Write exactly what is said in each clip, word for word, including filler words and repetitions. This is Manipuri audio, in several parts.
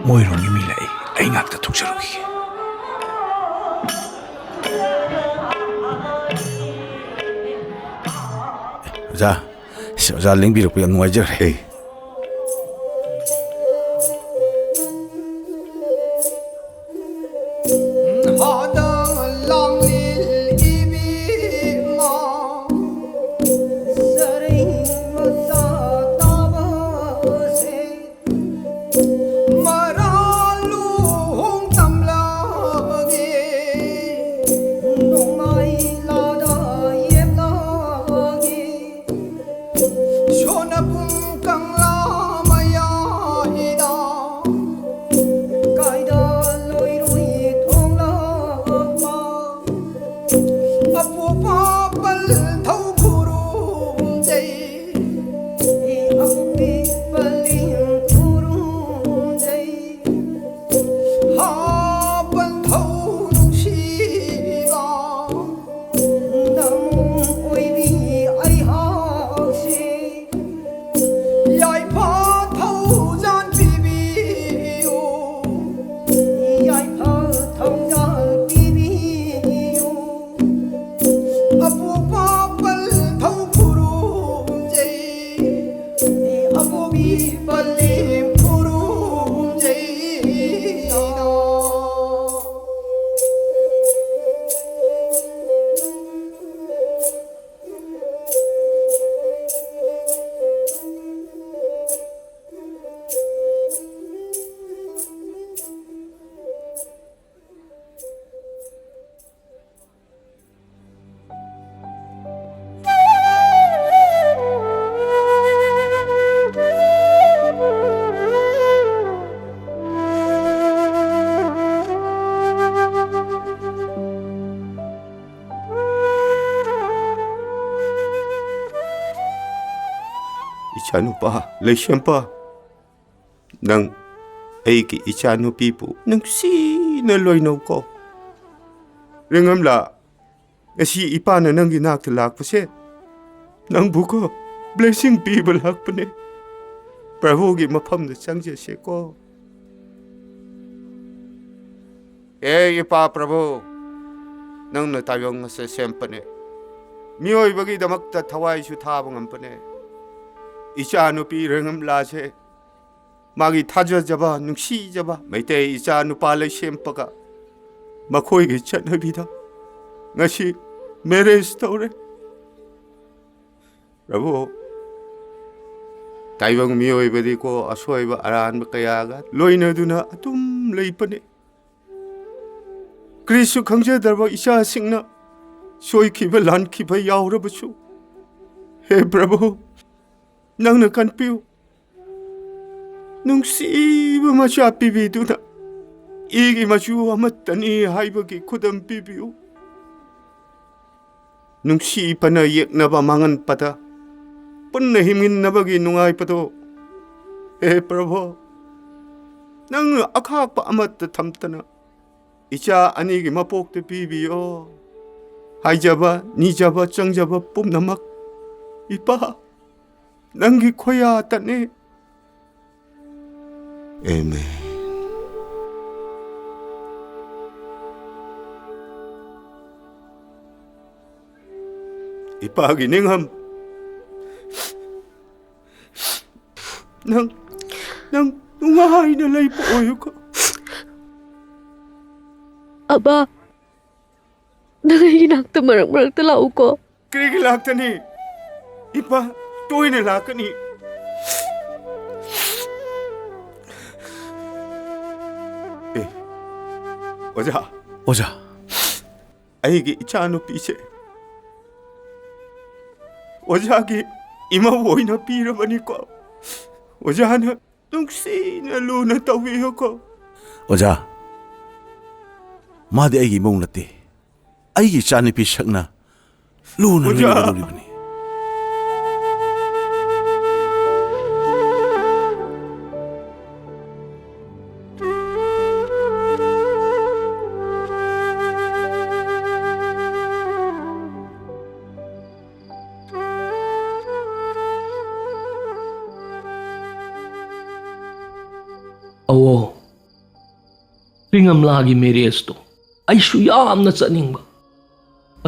ꯃꯣꯏꯔꯣꯝꯒꯤ ꯃꯤ ꯂꯥꯛꯏ꯫ ꯑꯩ ꯉꯥꯛꯇ ꯊꯣꯛꯆꯔꯨꯈꯤꯒꯦ꯫ ꯑꯣꯖꯥ, ꯑꯁ, ꯑꯣꯖꯥ ꯂꯦꯡꯕꯤꯔꯛꯄ ꯌꯥꯝ ꯅꯨꯡꯉꯥꯏꯖꯈ꯭ꯔꯦ꯫ ꯏꯆꯥꯅꯨꯄꯥ ꯂꯩꯁꯦꯝꯄ, ꯅꯪ ꯑꯩꯒꯤ ꯏꯆꯥꯅꯨꯄꯤꯕꯨ ꯅꯨꯡꯁꯤꯅ ꯂꯣꯏꯅꯧꯀꯣ꯫ ꯔꯤꯡꯉꯝꯂꯥ, ꯉꯁꯤ ꯏꯄꯥꯅ ꯅꯪꯒꯤ ꯅꯥꯛꯇ ꯂꯥꯛꯄꯁꯦ ꯅꯪꯕꯨꯀꯣ blessing ꯄꯤꯕ ꯂꯥꯛꯄꯅꯦ꯫ ꯄ꯭ꯔꯚꯨꯒꯤ ꯃꯐꯝꯗ ꯆꯪꯖꯁꯦꯀꯣ꯫ ꯑꯦ ꯏꯄꯥ ꯄ꯭ꯔꯚꯨ, ꯅꯪꯅ ꯇꯥꯏꯕꯪ ꯑꯁꯦ ꯁꯦꯝꯄꯅꯦ, ꯃꯤꯑꯣꯏꯕꯒꯤꯗꯃꯛꯇ ꯊꯋꯥꯏꯁꯨ ꯊꯥꯕ ꯉꯝꯄꯅꯦ꯫ ꯏꯆꯥꯅꯨꯄꯤ ꯔꯦꯡꯉꯝꯂꯥꯁꯦ ꯃꯥꯒꯤ ꯊꯥꯖꯖꯕ, ꯅꯨꯡꯁꯤꯖꯕ ꯃꯩꯇꯩ ꯏꯆꯥ ꯅꯨꯄꯥ ꯂꯩꯁꯦꯝꯄꯒ ꯃꯈꯣꯏꯒꯤ ꯆꯠꯅꯕꯤꯗ ꯉꯁꯤ ꯃꯦꯔꯦꯖ ꯇꯧꯔꯦ꯫ ꯄ꯭ꯔꯚꯨ, ꯇꯥꯏꯕꯪ ꯃꯤꯑꯣꯏꯕꯗꯤꯀꯣ ꯑꯁꯣꯏꯕ ꯑꯔꯥꯟꯕ ꯀꯌꯥꯒ ꯂꯣꯏꯅꯗꯨꯅ ꯑꯗꯨꯝ ꯂꯩꯕꯅꯤ꯫ ꯀ꯭ꯔꯤꯁꯨ ꯈꯪꯖꯗ꯭ꯔꯕ ꯏꯆꯥꯁꯤꯡꯅ ꯁꯣꯏꯈꯤꯕ ꯂꯥꯟꯈꯤꯕ ꯌꯥꯎꯔꯕꯁꯨ, ꯍꯦ ꯄ꯭ꯔꯚꯨ, ꯅꯪꯅ ꯀꯟꯕꯤꯌꯨ꯫ ꯅꯨꯡꯁꯤꯕ ꯃꯆꯥ ꯄꯤꯕꯤꯗꯨꯅ ꯏꯒꯤ ꯃꯆꯨ ꯑꯃꯠꯇꯅꯤ ꯍꯥꯏꯕꯒꯤ ꯈꯨꯗꯝ ꯄꯤꯕꯤꯌꯨ꯫ ꯅꯨꯡꯁꯤ ꯐꯅ ꯌꯦꯛꯅꯕ ꯃꯥꯡꯍꯟꯕꯗ ꯄꯨꯟꯅ ꯍꯤꯡꯃꯤꯟꯅꯕꯒꯤ ꯅꯨꯡꯉꯥꯏꯕꯗꯣ, ꯍꯦ ꯄ꯭ꯔꯚꯨ, ꯅꯪꯅ ꯑꯈꯥꯛꯄ ꯑꯃꯠꯇ ꯊꯝꯗꯅ ꯏꯆꯥ ꯑꯅꯤꯒꯤ ꯃꯄꯣꯛꯇ ꯄꯤꯕꯤꯌꯣ꯫ ꯍꯥꯏꯖꯕ, ꯅꯤꯖꯕ, ꯆꯪꯖꯕ ꯄꯨꯝꯅꯃꯛ ꯏꯄꯥ ꯅꯪꯒꯤ ꯈꯣꯌꯥꯇꯅꯤ꯫ ꯑꯦꯃꯦꯟ꯫ ꯏꯄꯥꯒꯤ ꯅꯤꯡꯉꯝ, ꯅꯪ, ꯅꯪ ꯅꯨꯡꯉꯥꯏꯅ ꯂꯩꯕ ꯑꯣꯏꯌꯨꯀꯣ꯫ ꯑꯕꯥ, ꯅꯪ ꯑꯩꯒꯤ ꯅꯥꯛꯇ ꯃꯔꯛ ꯃꯔꯛꯇ ꯂꯥꯛꯎꯀꯣ꯫ ꯀꯔꯤꯒꯤ ꯂꯥꯛꯇꯅꯤ? ꯏꯄꯥ ꯇꯣꯏꯅ ꯂꯥꯛꯀꯅꯤ꯫ ꯑꯦ, ꯑꯣꯖꯥ꯫ ꯑꯣꯖꯥ꯫ ꯑꯩꯒꯤ ꯏꯆꯥꯅꯨꯄꯤꯁꯦ ꯑꯣꯖꯥꯒꯤ ꯏꯃꯧ ꯑꯣꯏꯅ ꯄꯤꯔꯕꯅꯤꯀꯣ꯫ ꯑꯣꯖꯥꯅ ꯅꯨꯡꯁꯤꯅ ꯂꯨꯅ ꯇꯧꯕꯤꯌꯨꯀꯣ꯫ ꯑꯣꯖꯥ, ꯃꯥꯗꯤ ꯑꯩꯒꯤ ꯏꯃꯧ ꯅꯠꯇꯦ꯫ ꯑꯩꯒꯤ ꯏꯆꯥꯅꯨꯄꯤ ꯁꯛꯅ ꯂꯨꯅ ꯑꯣꯖꯥ! ꯂꯣꯏꯅꯒꯗꯧꯔꯤꯕꯅꯤ꯫ ꯑꯋꯣ, ꯔꯤꯉꯝꯂꯥꯒꯤ ꯃꯦꯔꯦꯖꯇꯣ ꯑꯩꯁꯨ ꯌꯥꯝꯅ ꯆꯠꯅꯤꯡꯕ,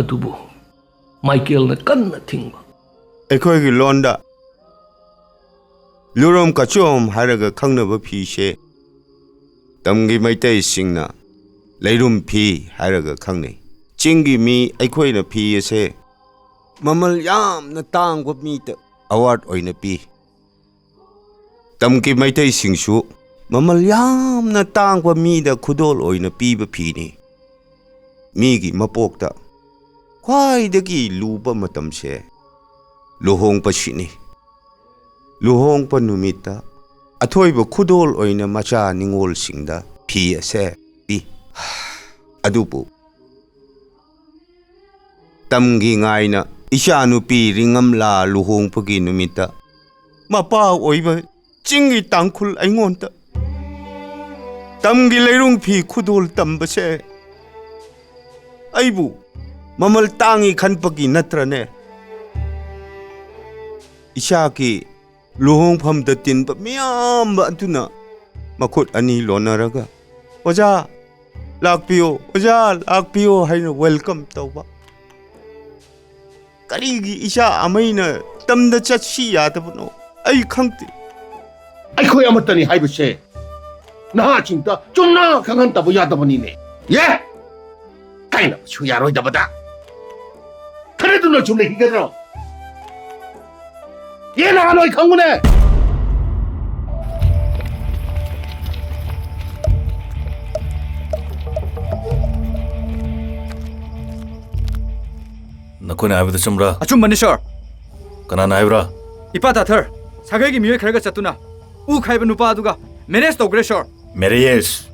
ꯑꯗꯨꯕꯨ ꯃꯥꯏꯀꯦꯜꯅ ꯀꯟꯅ ꯊꯤꯡꯕ꯫ ꯑꯩꯈꯣꯏꯒꯤ ꯂꯣꯟꯗ ꯂꯨꯔꯣꯝ ꯀꯆꯣꯝ ꯍꯥꯏꯔꯒ ꯈꯪꯅꯕ ꯐꯤꯁꯦ ꯇꯝꯒꯤ ꯃꯩꯇꯩꯁꯤꯡꯅ ꯂꯩꯔꯨꯝ ꯐꯤ ꯍꯥꯏꯔꯒ ꯈꯪꯅꯩ꯫ ꯆꯤꯡꯒꯤ ꯃꯤ ꯑꯩꯈꯣꯏꯅ ꯐꯤ ꯑꯁꯦ ꯃꯃꯜ ꯌꯥꯝꯅ ꯇꯥꯡꯕ ꯃꯤꯗ ꯑꯦꯋꯥꯔꯗ ꯑꯣꯏꯅ ꯄꯤ꯫ ꯇꯝꯒꯤ ꯃꯩꯇꯩꯁꯤꯡꯁꯨ ꯃꯃꯜ ꯌꯥꯝꯅ ꯇꯥꯡꯕ ꯃꯤꯗ ꯈꯨꯗꯣꯜ ꯑꯣꯏꯅ ꯄꯤꯕ ꯐꯤꯅꯤ꯫ ꯃꯤꯒꯤ ꯃꯄꯣꯛꯇ ꯈ꯭ꯋꯥꯏꯗꯒꯤ ꯂꯨꯕ ꯃꯇꯝꯁꯦ ꯂꯨꯍꯣꯡꯕꯁꯤꯅꯤ꯫ ꯂꯨꯍꯣꯡꯕ ꯅꯨꯃꯤꯠꯇ ꯑꯊꯣꯏꯕ ꯈꯨꯗꯣꯜ ꯑꯣꯏꯅ ꯃꯆꯥ ꯅꯤꯉꯣꯜꯁꯤꯡꯗ ꯐꯤ ꯑꯁꯦ ꯄꯤ꯫ ꯑꯗꯨꯕꯨ ꯇꯝꯒꯤ ꯉꯥꯏꯅ ꯏꯆꯥꯅꯨꯄꯤ ꯔꯤꯉꯝꯂꯥ ꯂꯨꯍꯣꯡꯕꯒꯤ ꯅꯨꯃꯤꯠꯇ ꯃꯄꯥ ꯑꯣꯏꯕ ꯆꯤꯡꯒꯤ ꯇꯥꯡꯈꯨꯜ ꯑꯩꯉꯣꯟꯗ ꯇꯝꯒꯤ ꯂꯩꯔꯨꯡ ꯐꯤ ꯈꯨꯗꯣꯜ ꯇꯝꯕꯁꯦ ꯑꯩꯕꯨ ꯃꯃꯜ ꯇꯥꯡꯉꯤ ꯈꯟꯕꯒꯤ ꯅꯠꯇ꯭ꯔꯅꯦ? ꯏꯆꯥꯒꯤ ꯂꯨꯍꯣꯡꯐꯝꯗ ꯇꯤꯟꯕ ꯃꯤꯌꯥꯝ ꯑꯗꯨꯅ ꯃꯈꯨꯠ ꯑꯅꯤ ꯂꯣꯟꯅꯔꯒ, "ꯑꯣꯖꯥ, ꯂꯥꯛꯄꯤꯌꯣ, ꯑꯣꯖꯥ, ꯂꯥꯛꯄꯤꯌꯣ" ꯍꯥꯏꯅ ꯋꯦꯜꯀꯝ ꯇꯧꯕ꯫ ꯀꯔꯤꯒꯤ ꯏꯆꯥ ꯑꯃꯩꯅ ꯇꯝꯗ ꯆꯠꯁꯤ ꯌꯥꯗꯕꯅꯣ? ꯑꯩ ꯈꯪꯗꯦ꯫ ꯑꯩꯈꯣꯏ ꯑꯃꯠꯇꯅꯤ ꯍꯥꯏꯕꯁꯦ ꯅꯍꯥꯁꯤꯡꯗ ꯆꯨꯝꯅ ꯈꯪꯍꯟꯗꯕ ꯌꯥꯗꯕꯅꯤꯅꯦ꯫ ꯌꯦ! ꯀꯥꯏꯅꯕꯁꯨ ꯌꯥꯔꯣꯏꯗꯕꯗ ꯈꯔꯗꯨꯅ ꯁꯨꯝ ꯂꯩꯈꯤꯒꯗ꯭ꯔꯣ? ꯌꯦ, ꯅꯍꯥꯟ ꯑꯩ ꯈꯪꯕꯅꯦ꯫ ꯅꯈꯣꯏꯅ ꯍꯥꯏꯕꯗꯨ ꯆꯨꯝꯕ꯭ꯔꯥ? ꯑꯆꯨꯝꯕꯅꯤ, ꯁꯥꯔ꯫ ꯀꯅꯥꯅ ꯍꯥꯏꯕ꯭ꯔꯥ? ꯏꯄꯥ ꯇꯥꯊꯔ, ꯁꯥꯒꯩꯒꯤ ꯃꯤꯑꯣꯏ ꯈꯔꯒ ꯆꯠꯇꯨꯅ ꯎ ꯈꯥꯏꯕ ꯅꯨꯄꯥ ꯑꯗꯨꯒ ꯃꯦꯔꯦꯖ ꯇꯧꯈ꯭ꯔꯦ, ꯁꯥꯔ꯫ ꯃꯦꯔꯦꯖ?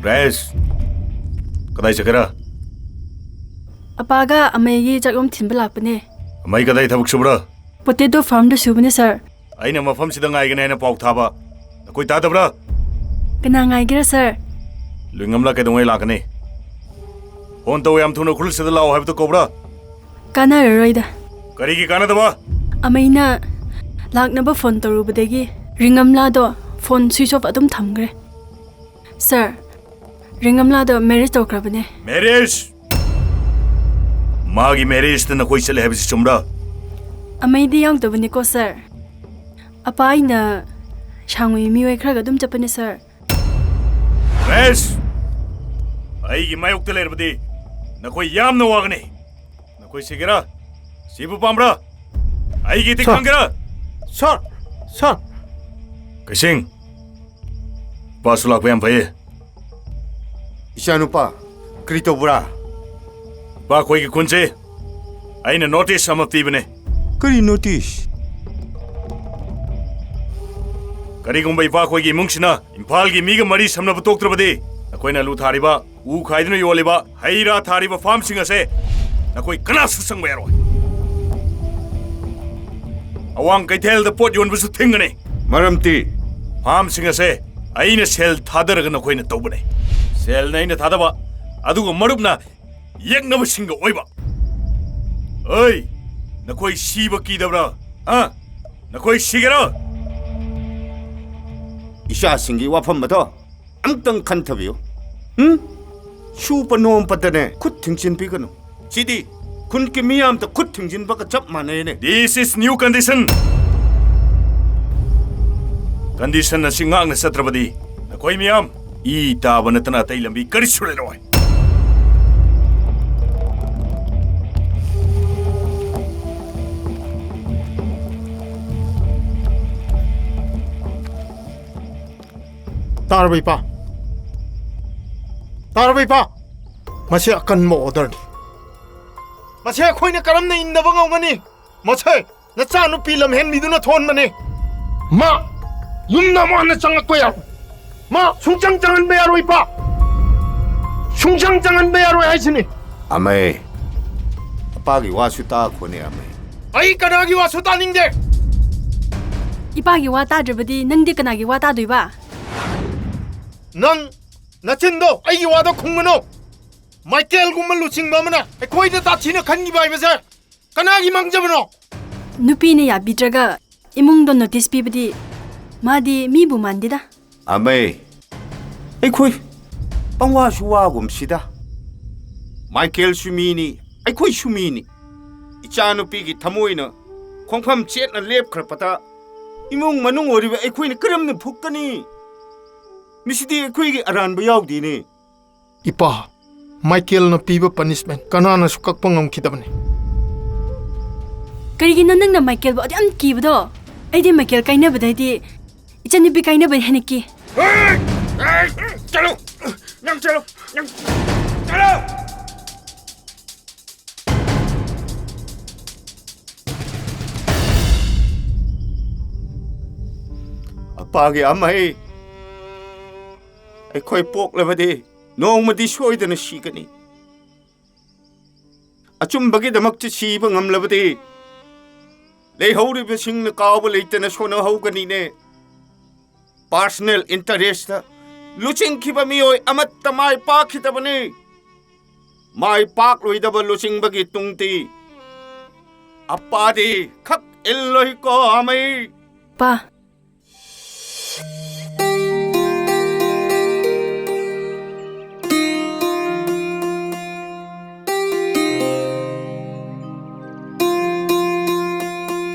ꯔꯦꯁ, ꯀꯗꯥꯏ ꯆꯠꯀꯦꯔꯥ? ꯑꯄꯥꯒ ꯑꯃꯩꯒꯤ ꯆꯥꯛꯂꯣꯝ ꯊꯤꯟꯕ ꯂꯥꯛꯄꯅꯦ꯫ ꯑꯃꯩ ꯀꯗꯥꯏ ꯊꯕꯛ ꯁꯨꯕ꯭ꯔꯥ? ꯄꯣꯇꯦꯇꯣ ꯐꯥꯔꯝꯗ ꯁꯨꯕꯅꯦ, ꯁꯥꯔ꯫ ꯑꯩꯅ ꯃꯐꯝꯁꯤꯗ ꯉꯥꯏꯒꯅꯤ ꯍꯥꯏꯅ ꯄꯥꯎ ꯊꯥꯕ ꯅꯈꯣꯏ ꯇꯥꯗꯕ꯭ꯔꯥ? ꯀꯅꯥ ꯉꯥꯏꯒꯦꯔꯥ, ꯁꯥꯔ? ꯂꯨꯏꯉꯝꯂꯥ ꯀꯩꯗꯧꯉꯩ ꯂꯥꯛꯀꯅꯤ? ꯐꯣꯟ ꯇꯧ, ꯌꯥꯝ ꯊꯨꯅ ꯎꯈ꯭ꯔꯨꯜꯁꯤꯗ ꯂꯥꯛꯑꯣ ꯍꯥꯏꯕꯗꯨ ꯀꯧꯕ꯭ꯔꯥ? ꯀꯥꯟꯅꯔꯔꯣꯏꯗ꯫ ꯀꯔꯤꯒꯤ ꯀꯥꯟꯅꯗꯕ? ꯑꯃꯩꯅ ꯂꯥꯛꯅꯕ ꯐꯣꯟ ꯇꯧꯔꯨꯕꯗꯒꯤ ꯔꯤꯉꯝꯂꯥꯗꯣ ꯐꯣꯟ ꯁ꯭ꯋꯤꯆ ꯑꯣꯐ ꯑꯗꯨꯝ ꯊꯝꯈ꯭ꯔꯦ꯫ ꯁꯥꯔ, ꯔꯤꯉꯝꯂꯥꯗꯣ ꯃꯦꯔꯤꯖ ꯇꯧꯈ꯭ꯔꯕꯅꯦ꯫ ꯃꯦꯔꯤꯖ? ꯃꯥꯒꯤ ꯃꯦꯔꯤꯖꯇ ꯅꯈꯣꯏ ꯆꯠꯂꯦ ꯍꯥꯏꯕꯁꯤ ꯆꯨꯝꯕ꯭ꯔꯥ? ꯑꯃꯩꯗꯤ ꯌꯥꯎꯗꯕꯅꯤꯀꯣ, ꯁꯥꯔ꯫ ꯑꯄꯥ ꯑꯩꯅ ꯁꯥꯡꯉꯨꯏ ꯃꯤꯑꯣꯏ ꯈꯔꯒ ꯑꯗꯨꯝ ꯆꯠꯄꯅꯦ, ꯁꯥꯔ꯫ ꯔꯃꯦꯁ! ꯑꯩꯒꯤ ꯃꯥꯌꯣꯛꯇ ꯂꯩꯔꯕꯗꯤ ꯅꯈꯣꯏ ꯌꯥꯝꯅ ꯋꯥꯒꯅꯤ꯫ ꯅꯈꯣꯏ ꯁꯤꯒꯦꯔꯥ? ꯁꯤꯕ ꯄꯥꯝꯕ꯭ꯔꯥ? ꯑꯩꯒꯤ ꯏꯇꯤꯛ ꯁꯥꯔ꯫ ꯈꯪꯒꯦꯔꯥ? ꯁꯥꯔ! ꯁꯥꯔ! ꯀꯩꯁꯤꯡ, ꯄꯥꯁꯨ ꯂꯥꯛꯄ ꯌꯥꯝ ꯐꯩꯌꯦ꯫ ꯏꯆꯥꯅꯨꯄꯥ, ꯀꯔꯤ ꯇꯧꯕ꯭ꯔꯥ? ꯏꯄꯥꯈꯣꯏꯒꯤ ꯈꯨꯟꯁꯦ ꯑꯩꯅ ꯅꯣꯇꯤꯁ ꯑꯃ ꯄꯤꯕꯅꯦ꯫ ꯀꯔꯤ ꯅꯣꯇꯤꯁ? ꯀꯔꯤꯒꯨꯝꯕ ꯏꯄꯥꯈꯣꯏꯒꯤ ꯏꯃꯨꯡꯁꯤꯅ ꯏꯝꯐꯥꯜꯒꯤ ꯃꯤꯒ ꯃꯔꯤ ꯁꯝꯅꯕ ꯇꯣꯛꯇ꯭ꯔꯕꯗꯤ, ꯅꯈꯣꯏꯅ ꯑꯂꯨ ꯊꯥꯔꯤꯕ, ꯎ ꯈꯥꯏꯗꯨꯅ ꯌꯣꯜꯂꯤꯕ, ꯍꯩ ꯔꯥ ꯊꯥꯔꯤꯕ ꯐꯥꯔꯝꯁꯤꯡ ꯑꯁꯦ ꯅꯈꯣꯏ ꯀꯅꯥꯁꯨ ꯆꯪꯕ ꯌꯥꯔꯣꯏ꯫ ꯑꯋꯥꯡ ꯀꯩꯊꯦꯜꯗ ꯄꯣꯠ ꯌꯣꯟꯕꯁꯨ ꯊꯤꯡꯒꯅꯤ꯫ ꯃꯔꯝꯗꯤ? ꯐꯥꯔꯝꯁꯤꯡ ꯑꯁꯦ ꯑꯩꯅ ꯁꯦꯜ ꯊꯥꯗꯔꯒ ꯅꯈꯣꯏꯅ ꯇꯧꯕꯅꯦ꯫ ꯁꯦꯜꯅ ꯑꯩꯅ ꯊꯥꯗꯕ, ꯑꯗꯨꯒ ꯃꯔꯨꯞꯅ ꯌꯦꯛꯅꯕꯁꯤꯡꯒ ꯑꯣꯏꯕ꯫ ꯑꯩ, ꯅꯈꯣꯏ ꯁꯤꯕ ꯀꯤꯗꯕ꯭ꯔꯥ? ꯍꯥ? ꯅꯈꯣꯏ ꯁꯤꯒꯦꯔꯥ? ꯏꯆꯥꯁꯤꯡꯒꯤ ꯋꯥꯐꯝ ꯑꯗꯣ ꯑꯝꯇꯪ ꯈꯟꯊꯕꯤꯌꯨ꯫ ꯎꯝ? ꯁꯨꯕ ꯅꯣꯝꯕꯗꯅꯦ ꯈꯨꯠ ꯊꯤꯡꯖꯤꯟꯕꯤꯒꯅꯨ꯫ ꯁꯤꯗꯤ ꯈꯨꯟꯒꯤ ꯃꯤꯌꯥꯝꯗ ꯈꯨꯠ ꯊꯤꯡꯖꯤꯟꯕꯒ ꯆꯞ ꯃꯥꯟꯅꯩꯅꯦ꯫ This is new condition. Condition ꯑꯁꯤ ꯉꯥꯛꯅ ꯆꯠꯇ꯭ꯔꯕꯗꯤ ꯅꯈꯣꯏ ꯃꯤꯌꯥꯝ ꯏ ꯇꯥꯕ ꯅꯠꯇꯅ ꯑꯇꯩ ꯂꯝꯕꯤ ꯀꯔꯤꯁꯨ ꯂꯩꯔꯣꯏ꯫ ꯇꯥꯔꯕ, ꯏꯄꯥ? ꯇꯥꯔꯕ, ꯏꯄꯥ? ꯃꯁꯤ ꯑꯀꯟꯕ ꯑꯣꯔꯗꯔꯅꯤ꯫ ꯃꯁꯤ ꯑꯩꯈꯣꯏꯅ ꯀꯔꯝꯅ ꯏꯟꯗꯕ ꯉꯝꯒꯅꯤ? ꯃꯁꯦ ꯅꯆꯥꯅꯨꯄꯤ ꯂꯝꯍꯦꯟꯕꯤꯗꯨꯅ ꯊꯣꯟꯕꯅꯤ꯫ ꯃꯥ ꯌꯨꯝꯗ ꯑꯃꯨꯛ ꯍꯟꯅ ꯆꯪꯂꯛꯄ ꯌꯥꯔꯣꯏ꯫ ꯃꯥ ꯁꯨꯡꯆꯪ ꯆꯪꯍꯟꯕ ꯌꯥꯔꯣꯏ, ꯏꯄꯥ꯫ ꯁꯨꯡꯆꯪ ꯆꯪꯍꯟꯕ ꯌꯥꯔꯣꯏ ꯍꯥꯏꯁꯤꯅꯤ꯫ ꯑꯃꯩ, ꯏꯄꯥꯒꯤ ꯋꯥꯁꯨ ꯇꯥꯈꯣꯅꯦ, ꯑꯃꯩ꯫ ꯑꯩ ꯀꯅꯥꯒꯤ ꯋꯥꯁꯨ ꯇꯥꯅꯤꯡꯗꯦ꯫ ꯏꯄꯥꯒꯤ ꯋꯥ ꯇꯥꯗ꯭ꯔꯕꯗꯤ ꯅꯪꯗꯤ ꯀꯅꯥꯒꯤ ꯋꯥ ꯇꯥꯗꯣꯏꯕ? ꯅꯪ ꯅꯆꯤꯟꯗꯣ ꯑꯩꯒꯤ ꯋꯥꯗ ꯈꯨꯝꯒꯅꯨ꯫ ꯃꯥꯏꯀꯦꯜꯒꯨꯝꯕ ꯂꯨꯆꯤꯡꯕ ꯑꯃꯅ ꯑꯩꯈꯣꯏꯗ ꯇꯥꯊꯤꯅ ꯈꯟꯈꯤꯕ ꯍꯥꯏꯕꯁꯦ ꯀꯅꯥꯒꯤ ꯃꯥꯡꯖꯕꯅꯣ? ꯅꯨꯄꯤꯅ ꯌꯥꯕꯤꯗ꯭ꯔꯒ ꯏꯃꯨꯡꯗ ꯅꯣꯇꯤꯁ ꯄꯤꯕꯗꯤ ꯃꯥꯗꯤ ꯃꯤꯕꯨ ꯃꯥꯟꯗꯦꯗ꯫ ꯑꯃꯩ, ꯑꯩꯈꯣꯏ ꯄꯪꯋꯥꯁꯨ ꯋꯥꯒꯨꯝꯁꯤꯗ꯫ ꯃꯥꯏꯀꯦꯜꯁꯨ ꯃꯤꯅꯤ, ꯑꯩꯈꯣꯏꯁꯨ ꯃꯤꯅꯤ꯫ ꯏꯆꯥꯅꯨꯄꯤꯒꯤ ꯊꯃꯣꯏꯅ ꯈꯣꯡꯐꯝ ꯆꯦꯠꯅ ꯂꯦꯞꯈ꯭ꯔꯕꯗ ꯏꯃꯨꯡ ꯃꯅꯨꯡ ꯑꯣꯏꯔꯤꯕ ꯑꯩꯈꯣꯏꯅ ꯀꯔꯝꯅ ꯐꯨꯛꯀꯅꯤ? ꯃꯁꯤꯗꯤ ꯑꯩꯈꯣꯏꯒꯤ ꯑꯔꯥꯟꯕ ꯌꯥꯎꯗꯦꯅꯦ꯫ ꯏꯄꯥ, ꯃꯥꯏꯀꯦꯜꯅ ꯄꯤꯕ ꯄꯅꯤꯁꯃꯦꯟ ꯀꯅꯥꯅꯁꯨ ꯀꯛꯄ ꯉꯝꯈꯤꯗꯕꯅꯤ꯫ ꯀꯔꯤꯒꯤꯅꯣ ꯅꯪꯅ ꯃꯥꯏꯀꯦꯜꯕꯨ ꯑꯗꯨꯛ ꯌꯥꯝ ꯀꯤꯕꯗꯣ? ꯑꯩꯗꯤ ꯃꯥꯏꯀꯦꯜ ꯀꯥꯏꯅꯕꯗꯩꯗꯤ ꯏꯆꯟꯅꯨꯄꯤ ꯀꯥꯏꯅꯕꯅ ꯍꯦꯟꯅ ꯀꯤ꯫ ꯆꯠꯂꯣ! ꯅꯪ ꯆꯠꯂꯣ! ꯅꯪ ꯆꯠꯂꯣ! ꯑꯄꯥꯒꯤ ꯑꯃꯩ, ꯑꯩꯈꯣꯏ ꯄꯣꯛꯂꯕꯗꯤ ꯅꯣꯡꯃꯗꯤ ꯁꯣꯏꯗꯅ ꯁꯤꯒꯅꯤ꯫ ꯑꯆꯨꯝꯕꯒꯤꯗꯃꯛꯇ ꯁꯤꯕ ꯉꯝꯂꯕꯗꯤ ꯂꯩꯍꯧꯔꯤꯕꯁꯤꯡꯅ ꯀꯥꯎꯕ ꯂꯩꯇꯅ ꯁꯣꯟꯅꯍꯧꯒꯅꯤꯅꯦ꯫ ꯄꯥꯔꯁꯅꯦꯜ ꯏꯟꯇꯔꯦꯁꯇ ꯂꯨꯆꯤꯡꯈꯤꯕ ꯃꯤꯑꯣꯏ ꯑꯃꯠꯇ ꯃꯥꯏ ꯄꯥꯛꯈꯤꯗꯕꯅꯤ꯫ ꯃꯥꯏ ꯄꯥꯛꯂꯣꯏꯗꯕ ꯂꯨꯆꯤꯡꯕꯒꯤ ꯇꯨꯡꯗꯤ ꯑꯄꯥꯗꯤ ꯈꯛ ꯏꯜꯂꯣꯏꯀꯣ, ꯑꯃꯩ꯫ ꯄꯥ꯫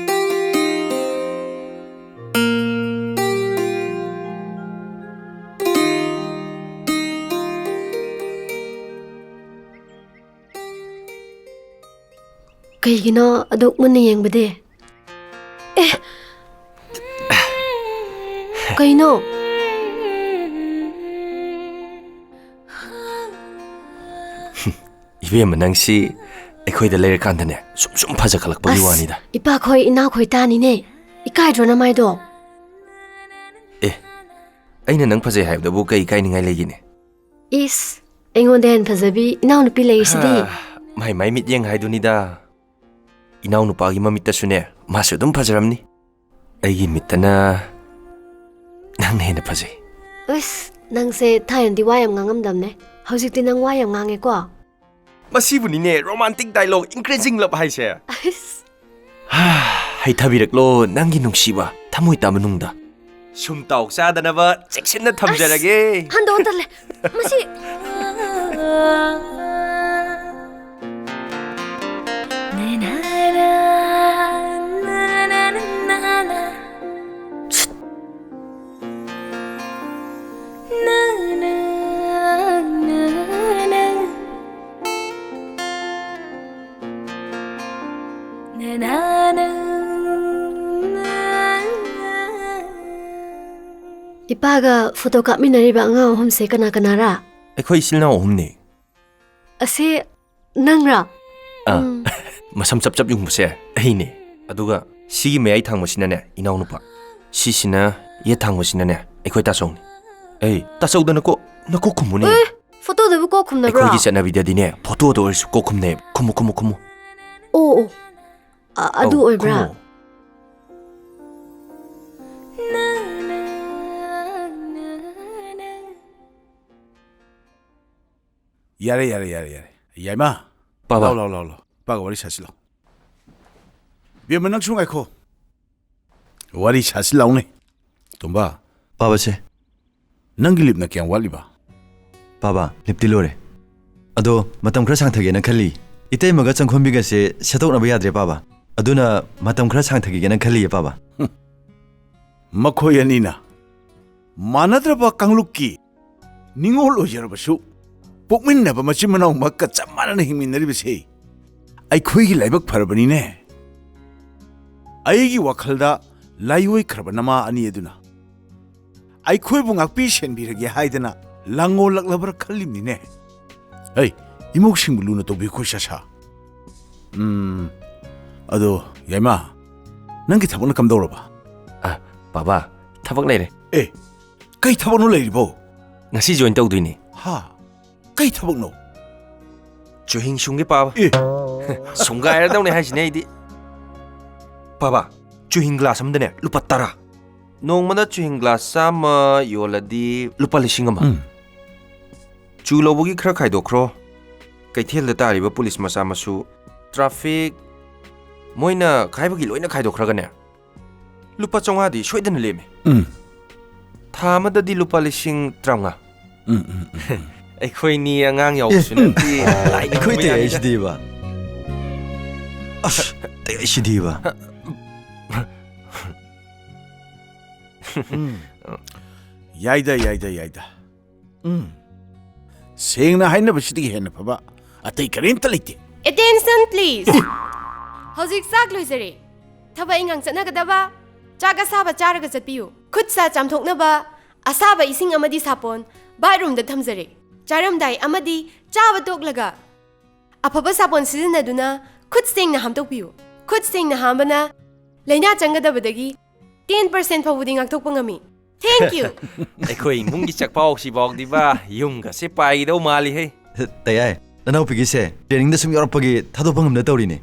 ꯀꯩꯒꯤꯅꯣ ꯑꯗꯨꯛ ꯃꯨꯟꯅ ꯌꯦꯡꯕꯗꯤ? ꯑꯦ! ꯀꯩꯅꯣ? ꯏꯕꯦꯝꯃ, ꯅꯪꯁꯤ ꯑꯩꯈꯣꯏꯗ ꯂꯩꯔꯀꯥꯟꯗꯅꯦ, ꯁꯨꯝ ꯁꯨꯝ ꯐꯖꯈꯠꯂꯛꯄꯒꯤ ꯑꯁ, ꯋꯥꯅꯤꯗ꯫ ꯏꯄꯥꯈꯣꯏ ꯏꯅꯥꯎꯈꯣꯏ ꯇꯥꯅꯤꯅꯦ꯫ ꯏꯀꯥꯏꯗ꯭ꯔꯣ ꯅꯃꯥꯏꯗꯣ? ꯑꯦ, ꯑꯩꯅ ꯅꯪ ꯐꯖꯩ ꯍꯥꯏꯕꯗꯕꯨ ꯀꯩ ꯏꯀꯥꯏꯅꯤꯡꯉꯥꯏ ꯂꯩꯒꯦꯅꯦ? ꯏꯁ, ꯑꯩꯉꯣꯟꯗ ꯍꯦꯟꯅ ꯐꯖꯕꯤ ꯏꯅꯥꯎꯅꯨꯄꯤ ꯂꯩꯔꯤꯁꯤꯗꯤ꯫ ꯍꯥ, ꯃꯥꯏ ꯃꯥꯏ ꯃꯤꯠꯌꯦꯡ ꯍꯥꯏꯗꯨꯅꯤꯗ꯫ ꯏꯅꯥꯎꯅꯨꯄꯥꯒꯤ ꯃꯃꯤꯠꯇꯁꯨꯅꯦ, ꯃꯥꯁꯨ ꯑꯗꯨꯝ ꯐꯖꯔꯝꯅꯤ꯫ ꯑꯩꯒꯤ ꯃꯤꯠꯇꯅ ꯅꯪꯅ ꯍꯦꯟꯅ ꯐꯖꯩ꯫ ꯑꯁ, ꯅꯪꯁꯦ ꯊꯥꯏꯅꯗꯤ ꯋꯥ ꯌꯥꯝ ꯉꯥꯡꯉꯝꯗꯕꯅꯦ꯫ ꯍꯧꯖꯤꯛꯇꯤ ꯅꯪ ꯋꯥ ꯌꯥꯝ ꯉꯥꯡꯉꯦꯀꯣ? ꯃꯁꯤꯕꯨꯅꯤꯅꯦ romantic dialogue, increasing love ꯍꯥꯏꯁꯦ꯫ ꯑꯁ꯫ ꯍꯩꯊꯕꯤꯔꯛꯂꯣ ꯅꯪꯒꯤ ꯅꯨꯡꯁꯤꯕ ꯊꯃꯣꯏ ꯇꯥ ꯃꯅꯨꯡꯗ꯫ ꯁꯨꯝ ꯇꯥꯎ ꯆꯥꯗꯅꯕ ꯆꯦꯛꯁꯤꯟꯅ ꯊꯝꯖꯔꯒꯦ꯫ ꯑꯁ, ꯍꯟꯗꯣꯛꯑꯣ, ꯇꯜꯂꯦ꯫ ꯃꯁꯤ꯫ ꯏꯄꯥꯒ ꯐꯣꯇꯣ ꯀꯥꯞꯃꯤꯟꯅꯔꯤꯕ ꯑꯉꯥꯡ ꯑꯍꯨꯝꯁꯦ ꯀꯅꯥ ꯀꯅꯥꯔꯥ? ꯑꯩꯈꯣꯏ ꯏꯆꯤꯜ ꯏꯅꯥꯎ ꯑꯍꯨꯝꯅꯦ꯫ ꯑꯁꯤ ꯅꯪꯔꯥ? ꯑꯥ, ꯎꯝ꯫ ꯃꯁꯝ ꯆꯞ ꯆꯞ ꯌꯨꯡꯕꯁꯦ ꯑꯩꯅꯦ꯫ ꯑꯗꯨꯒ ꯁꯤꯒꯤ ꯃꯌꯥꯏ ꯊꯥꯡꯕꯁꯤꯅꯅꯦ, ꯏꯅꯥꯎꯅꯨꯄꯥ꯫ ꯁꯤꯁꯤꯅ ꯌꯦꯠ ꯊꯥꯡꯕꯁꯤꯅꯅꯦ, ꯑꯩꯈꯣꯏ ꯇꯥꯆꯧꯅꯤ꯫ ꯑꯩ, ꯇꯥꯆꯧꯗ ꯅꯀꯣꯛ, ꯅꯀꯣꯛ ꯈꯨꯝꯃꯨꯅꯦ꯫ ꯑꯦ, ꯐꯣꯇꯣꯗꯕꯨ ꯀꯣꯛ ꯈꯨꯝꯅꯕ꯭ꯔꯣ? ꯑꯩꯈꯣꯏꯒꯤ ꯆꯠꯅꯕꯤꯗꯗꯤꯅꯦ, ꯐꯣꯇꯣꯗ ꯑꯣꯏꯔꯁꯨ ꯀꯣꯛ ꯈꯨꯝꯅꯩ꯫ ꯈꯨꯝꯃꯨ, ꯈꯨꯝꯃꯨ, ꯈꯨꯝꯃꯨ꯫ ꯑꯣ, ꯑꯣ꯫ ꯑ-, ꯑꯗꯨ ꯑꯧ, ꯑꯣꯏꯕ꯭ꯔꯥ? ꯈꯨꯝꯃꯣ꯫ ꯌꯥꯔꯦ, ꯌꯥꯔꯦ, ꯌꯥꯔꯦ, ꯌꯥꯔꯦ꯫ ꯌꯥꯏꯃ꯫ ꯄꯥꯕ꯫ ꯂꯥꯎ, ꯂꯥꯎ, ꯂꯥꯎ, ꯂꯥꯎ꯫ ꯄꯥꯒ ꯋꯥꯔꯤ ꯁꯥꯁꯤ ꯂꯥꯎ꯫ ꯕꯦꯝꯃ, ꯅꯪꯁꯨ ꯉꯥꯏꯈꯣ꯫ ꯋꯥꯔꯤ ꯁꯥꯁꯤ ꯂꯥꯎꯅꯦ꯫ ꯇꯣꯝꯕ꯫ ꯄꯥꯕꯁꯦ꯫ ꯅꯪꯒꯤ ꯂꯤꯞꯅ ꯀꯌꯥꯝ ꯋꯥꯠꯂꯤꯕ? ꯄꯥꯕ, ꯂꯤꯞꯇꯤ ꯂꯣꯏꯔꯦ꯫ ꯑꯗꯣ ꯃꯇꯝ ꯈꯔ ꯁꯥꯡꯊꯒꯦꯅ ꯈꯜꯂꯤ꯫ ꯏꯇꯩꯃꯒ ꯆꯪꯈꯣꯟꯕꯤꯒꯁꯦ ꯁꯦꯠꯇꯣꯛꯅꯕ ꯌꯥꯗ꯭ꯔꯦ, ꯄꯥꯕ꯫ ꯑꯗꯨꯅ ꯃꯇꯝ ꯈꯔ ꯁꯥꯡꯊꯈꯤꯒꯦꯅ ꯈꯜꯂꯤꯌꯦ, ꯄꯥꯕ꯫ ꯍꯨꯝ꯫ ꯃꯈꯣꯏ ꯑꯅꯤꯅ ꯃꯥꯟꯅꯗ꯭ꯔꯕ ꯀꯥꯡꯂꯨꯞꯀꯤ ꯅꯤꯡꯉꯣꯜ ꯑꯣꯏꯖꯔꯕꯁꯨ, ꯄꯣꯛꯃꯤꯟꯅꯕ ꯃꯆꯤꯟ ꯃꯅꯥꯎꯃꯛꯀ ꯆꯞ ꯃꯥꯟꯅꯅ ꯍꯤꯡꯃꯤꯟꯅꯔꯤꯕꯁꯦ ꯑꯩꯈꯣꯏꯒꯤ ꯂꯥꯏꯕꯛ ꯐꯔꯕꯅꯤꯅꯦ꯫ ꯑꯩꯒꯤ ꯋꯥꯈꯜꯗ ꯂꯥꯏꯑꯣꯏꯈ꯭ꯔꯕ ꯅꯃꯥ ꯑꯅꯤ ꯑꯗꯨꯅ ꯑꯩꯈꯣꯏꯕꯨ ꯉꯥꯛꯄꯤ ꯁꯦꯟꯕꯤꯔꯒꯦ ꯍꯥꯏꯗꯅ ꯂꯥꯡꯉꯣꯜꯂꯛꯂꯕ꯭ꯔꯥ ꯈꯜꯂꯤꯕꯅꯤꯅꯦ꯫ ꯍꯩ, ꯏꯃꯧꯁꯤꯡꯕꯨ ꯂꯨꯅ ꯇꯧꯕꯤꯌꯨꯀꯣ, ꯏꯆꯥꯁꯥ꯫ ꯎꯝ, ꯑꯗꯣ, ꯌꯥꯏꯃ, ꯅꯪꯒꯤ ꯊꯕꯛꯅ ꯀꯝꯗꯧꯔꯕ? ꯑ, ꯄꯥꯕ, ꯊꯕꯛ ꯂꯩꯔꯦ꯫ ꯑꯦ, ꯀꯩ ꯊꯕꯛꯅꯣ ꯂꯩꯔꯤꯕꯣ? ꯉꯁꯤ join ꯇꯧꯗꯣꯏꯅꯦ꯫ ꯍꯥ? ꯀꯩ ꯊꯕꯛꯅꯣ? ꯆꯨꯍꯤꯡ ꯁꯨꯡꯒꯦ ꯄꯥꯕ꯫ ꯑꯦ꯫ ꯁꯨꯡꯒꯥꯏꯔꯗꯧꯅꯦ ꯍꯥꯏꯁꯤꯅꯦ ꯑꯩꯗꯤ꯫ ꯄꯥꯕ, ꯆꯨꯍꯤꯡ ꯒ꯭ꯂꯥꯁ ꯑꯃꯗꯅꯦ ꯂꯨꯄꯥ ꯇꯔꯥ꯫ ꯅꯣꯡꯃꯗ ꯆꯨꯍꯤꯡ ꯒ꯭ꯂꯥꯁ ꯆꯥꯝꯃ ꯌꯣꯜꯂꯗꯤ ꯂꯨꯄꯥ ꯂꯤꯁꯤꯡ ꯑꯃ꯫ ꯎꯝ꯫ ꯆꯨ ꯂꯧꯕꯒꯤ ꯈꯔ ꯈꯥꯏꯗꯣꯛꯈ꯭ꯔꯣ꯫ ꯀꯩꯊꯦꯜꯗ ꯇꯥꯔꯤꯕ ꯄꯨꯂꯤꯁ ꯃꯆꯥ ꯃꯁꯨ, ꯇ꯭ꯔꯥꯐꯤꯛ, ꯃꯣꯏꯅ ꯈꯥꯏꯕꯒꯤ ꯂꯣꯏꯅ ꯈꯥꯏꯗꯣꯛꯈ꯭ꯔꯒꯅꯦ, ꯂꯨꯄꯥ ꯆꯥꯝꯃꯉꯥꯗꯤ ꯁꯣꯏꯗꯅ ꯂꯦꯝꯃꯤ꯫ ꯎꯝ꯫ ꯊꯥ ꯑꯃꯗꯗꯤ ꯂꯨꯄꯥ ꯂꯤꯁꯤꯡ ꯇꯔꯥꯃꯉꯥ꯫ ꯎꯝ, ꯎꯝ, ꯎꯝ, ꯎꯝ꯫ ꯑꯩꯈꯣꯏꯅꯤ ꯑꯉꯥꯡ ꯌꯥꯎꯕꯁꯨ ꯎꯝ, ꯎꯝ꯫ ꯅꯠꯇꯦ꯫ ꯂꯥꯏꯅ ꯑꯩꯈꯣꯏ ꯈꯨꯝꯕ ꯇꯌꯥꯏ ꯌꯥꯅꯤꯗ꯫ ꯁꯤꯗꯤꯕ꯫ ꯑꯁ, ꯇꯌꯥꯏ ꯁꯤꯗꯤꯕ꯫ ꯎꯝ꯫ ꯌꯥꯏꯗ, ꯌꯥꯏꯗ, ꯌꯥꯏꯗ꯫ ꯎꯝ꯫ ꯁꯦꯡꯅ ꯍꯥꯏꯅꯕꯁꯤꯗꯒꯤ ꯍꯦꯟꯅ ꯐꯕ ꯑꯇꯩ ꯀꯔꯤꯝꯇ ꯂꯩꯇꯦ꯫ Attention, please꯫ ꯍꯧꯖꯤꯛ ꯆꯥꯛ ꯂꯣꯏꯖꯔꯦ꯫ ꯊꯕꯛ ꯏꯪꯈꯥꯡ ꯆꯠꯅꯒꯗꯕ, ꯆꯥꯛ ꯑꯁꯥꯕ ꯆꯥꯔꯒ ꯆꯠꯄꯤꯌꯨ꯫ ꯈꯨꯠ ꯁꯥ ꯆꯥꯝꯊꯣꯛꯅꯕ ꯑꯁꯥꯕ ꯏꯁꯤꯡ ꯑꯃꯗꯤ ꯁꯥꯄꯣꯟ ꯕꯥꯠꯔꯨꯝꯗ ꯊꯝꯖꯔꯦ꯫ ꯆꯥꯔꯝꯗꯥꯏ ꯑꯃꯗꯤ ꯆꯥꯕ ꯇꯣꯛꯂꯒ ꯑꯐꯕ ꯁꯥꯄꯣꯟ ꯁꯤꯖꯤꯟꯅꯗꯨꯅ ꯈꯨꯠ ꯁꯦꯡꯅ ꯍꯥꯝꯗꯣꯛꯄꯤꯌꯨ꯫ ꯈꯨꯠ ꯁꯦꯡꯅ ꯍꯥꯝꯕꯅ ꯂꯥꯏꯅꯥ ꯆꯪꯒꯗꯕꯗꯒꯤ ten percent ꯐꯥꯎꯕꯗꯤ ꯉꯥꯛꯊꯣꯛꯄ ꯉꯝꯃꯤ꯫ Thank you꯫ ꯑꯩꯈꯣꯏ ꯏꯃꯨꯡꯒꯤ ꯆꯥꯛꯄꯥꯎꯁꯤꯐꯥꯎꯗꯤꯕ ꯌꯨꯝꯒꯁꯦ ꯄꯥꯏꯒꯗꯧ ꯃꯥꯜꯂꯤꯍꯦ꯫ ꯇꯌꯥꯏ, ꯅꯅꯥꯎꯄꯤꯒꯤꯁꯦ training ꯗ ꯁꯨꯝ ꯌꯥꯎꯔꯛꯄꯒꯤ ꯊꯥꯗꯣꯛꯄ ꯉꯝꯗ ꯇꯧꯔꯤꯅꯦ꯫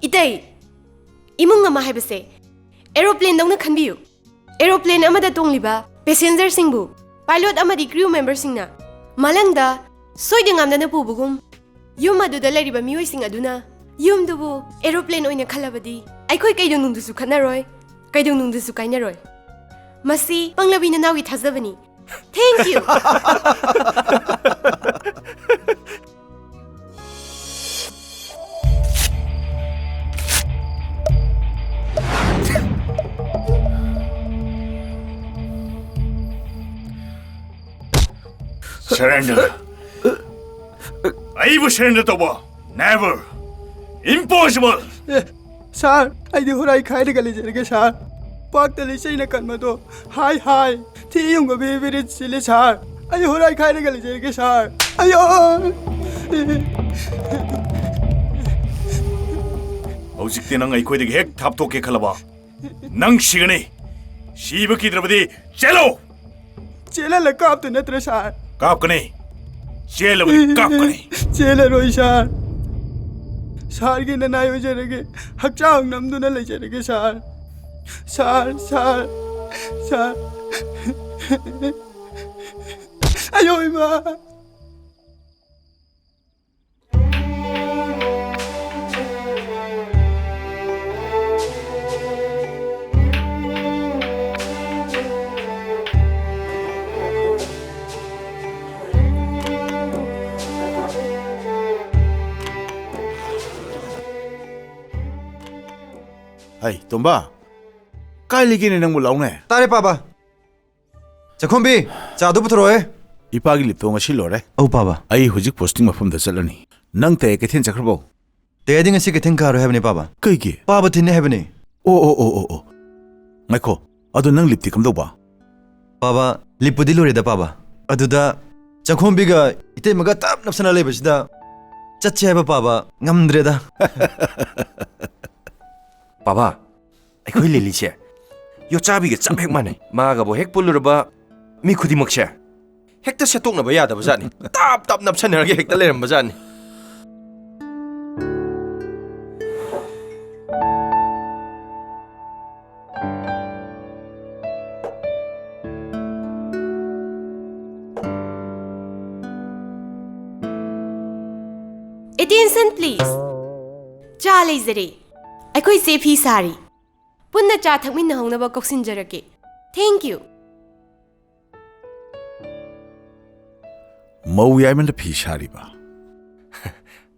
ꯏꯇꯩ, ꯏꯃꯨꯡ ꯑꯃ ꯍꯥꯏꯕꯁꯦ aeroplane ꯗꯧꯅ ꯈꯟꯕꯤꯌꯨ꯫ Aeroplane ꯑꯃꯗ ꯇꯣꯡꯂꯤꯕ passenger ꯁꯤꯡꯕꯨ pilot ꯑꯃꯗꯤ crew member ꯁꯤꯡꯅ ꯃꯥꯂꯪꯗ ꯁꯣꯏꯗ ꯉꯥꯝꯗꯅ ꯄꯨꯕꯒꯨꯝ, ꯌꯨꯝ ꯑꯗꯨꯗ ꯂꯩꯔꯤꯕ ꯃꯤꯑꯣꯏꯁꯤꯡ ꯑꯗꯨꯅ ꯌꯨꯝꯗꯨꯕꯨ aeroplane ꯑꯣꯏꯅ ꯈꯜꯂꯕꯗꯤ, ꯑꯩꯈꯣꯏ ꯀꯩꯗꯧꯅꯨꯡꯗꯁꯨ ꯈꯠꯅꯔꯣꯏ, ꯀꯩꯗꯧꯅꯨꯡꯗꯁꯨ ꯀꯥꯏꯅꯔꯣꯏ꯫ ꯃꯁꯤ ꯄꯪꯂꯕꯤ ꯅꯅꯥꯎꯒꯤ ꯊꯥꯖꯕꯅꯤ꯫ Thank you꯫ Surrender. ꯑꯩꯕꯨ surrender ꯇꯧꯕ? Never. Impossible. ꯑꯦ, ꯁꯥꯔ, ꯑꯩꯗꯤ ꯍꯣꯔꯥꯏ ꯈꯥꯏꯔꯒ ꯂꯩꯖꯔꯒꯦ, ꯁꯥꯔ꯫ ꯄꯥꯛꯇ ꯂꯩꯆꯩꯅ ꯀꯟꯕꯗꯣ ꯍꯥꯏ ꯍꯥꯏ, ꯊꯤ ꯌꯨꯡꯕ ꯕꯤꯔꯤ ꯕꯤꯔꯤ ꯆꯤꯜꯂꯤ, ꯁꯥꯔ꯫ ꯑꯩ ꯍꯣꯔꯥꯏ ꯈꯥꯏꯔꯒ ꯂꯩꯖꯔꯒꯦ, ꯁꯥꯔ꯫ ꯑꯌꯣ! ꯍꯧꯖꯤꯛꯇꯤ ꯅꯪ ꯑꯩꯈꯣꯏꯗꯒꯤ ꯍꯦꯛ ꯊꯥꯞꯇꯣꯛꯀꯦ ꯈꯜꯂꯕ? ꯅꯪ ꯁꯤꯒꯅꯤ꯫ ꯁꯤꯕ ꯀꯤꯗ꯭ꯔꯕꯗꯤ ꯆꯦꯜꯂꯣ! ꯆꯦꯜꯍꯜꯂ ꯀꯥꯞꯇꯣꯏ ꯅꯠꯇ꯭ꯔꯣ, ꯁꯥꯔ? ꯀꯥꯞꯀꯅꯤ꯫ ꯆꯦꯜꯂꯕꯗꯤ ꯀꯥꯞꯀꯅꯤ꯫ ꯆꯦꯜꯂꯔꯣꯏ ꯁꯥꯔ꯫ ꯁꯥꯔꯒꯤ ꯅꯅꯥꯏ ꯑꯣꯏꯖꯔꯒꯦ꯫ ꯍꯛꯆꯥꯡ ꯅꯝꯗꯨꯅ ꯂꯩꯖꯔꯒꯦ ꯁꯥꯔ꯫ ꯁꯥꯔ, ꯁꯥꯔ, ꯁꯥꯔ꯫ ꯑꯌꯣ ꯏꯃꯥ꯫ ꯍꯩ, ꯇꯣꯝꯕ, ꯀꯥꯏ ꯂꯩꯒꯦꯅꯦ ꯅꯪꯕꯨ ꯂꯥꯎꯅꯦ? ꯇꯥꯔꯦ, ꯄꯥꯕ꯫ ꯆꯥꯛꯈꯣꯝꯕꯤ, ꯆꯥꯗꯨ ꯄꯨꯊꯣꯔꯛꯑꯣꯍꯦ꯫ ꯏꯄꯥꯒꯤ ꯂꯤꯞꯇꯣ ꯉꯁꯤ ꯂꯣꯏꯔꯦ꯫ ꯑꯧ, ꯄꯥꯕ꯫ ꯑꯩ ꯍꯧꯖꯤꯛ ꯄꯣꯁꯇꯤꯡ ꯃꯐꯝꯗ ꯆꯠꯂꯅꯤ꯫ ꯅꯪ ꯇꯌꯥꯏ ꯀꯩꯊꯦꯜ ꯆꯠꯈ꯭ꯔꯕꯣ? ꯇꯌꯥꯏꯗꯤ ꯉꯁꯤ ꯀꯩꯊꯦꯜ ꯀꯥꯔꯣꯏ ꯍꯥꯏꯕꯅꯤ, ꯄꯥꯕ꯫ ꯀꯩꯒꯤ? ꯄꯥꯕ ꯊꯤꯟꯅꯤ ꯍꯥꯏꯕꯅꯤ꯫ ꯑꯣ, ꯑꯣ, ꯑꯣ, ꯑꯣ, ꯑꯣ꯫ ꯉꯥꯏꯈꯣ, ꯑꯗꯣ ꯅꯪ ꯂꯤꯞꯇꯤ ꯀꯝꯗꯧꯕ? ꯄꯥꯕ, ꯂꯤꯞꯄꯨꯗꯤ ꯂꯣꯏꯔꯦꯗ, ꯄꯥꯕ꯫ ꯑꯗꯨꯗ ꯆꯥꯛꯈꯣꯝꯕꯤꯒ ꯏꯇꯩꯃꯒ ꯇꯞ ꯅꯞꯁꯟꯅ ꯂꯩꯕꯁꯤꯗ ꯆꯠꯁꯦ ꯍꯥꯏꯕ, ꯄꯥꯕ, ꯉꯝꯗ꯭ꯔꯦꯗ꯫ ꯄꯥꯕ, ꯑꯩꯈꯣꯏ ꯂꯤꯂꯤꯁꯦ ꯌꯣꯠꯆꯥꯕꯤꯒ ꯆꯞ ꯍꯦꯛ ꯃꯥꯟꯅꯩ꯫ ꯃꯥꯒꯕꯨ ꯍꯦꯛ ꯄꯨꯜꯂꯨꯔꯕ ꯃꯤ ꯈꯨꯗꯤꯡꯃꯛꯁꯦ ꯍꯦꯛꯇ ꯁꯦꯠꯇꯣꯛꯅꯕ ꯌꯥꯗꯕ ꯖꯥꯠꯅꯤ꯫ ꯇꯥꯞ ꯇꯥꯞ ꯅꯞꯁꯟꯅꯔꯒ ꯍꯦꯛꯇ ꯂꯩꯔꯝꯕ ꯖꯥꯠꯅꯤ꯫ Attention please. ꯆꯥ ꯂꯩꯖꯔꯦ꯫ ꯑꯩꯈꯣꯏꯁꯦ ꯐꯤ ꯁꯥꯔꯤ꯫ ꯄꯨꯟꯅ ꯆꯥ ꯊꯛꯃꯤꯟꯅꯍꯧꯅꯕ ꯀꯧꯁꯤꯟꯖꯔꯛꯀꯦ꯫ Thank you. ꯃꯧ ꯌꯥꯏꯃꯅ ꯐꯤ ꯁꯥꯔꯤꯕ?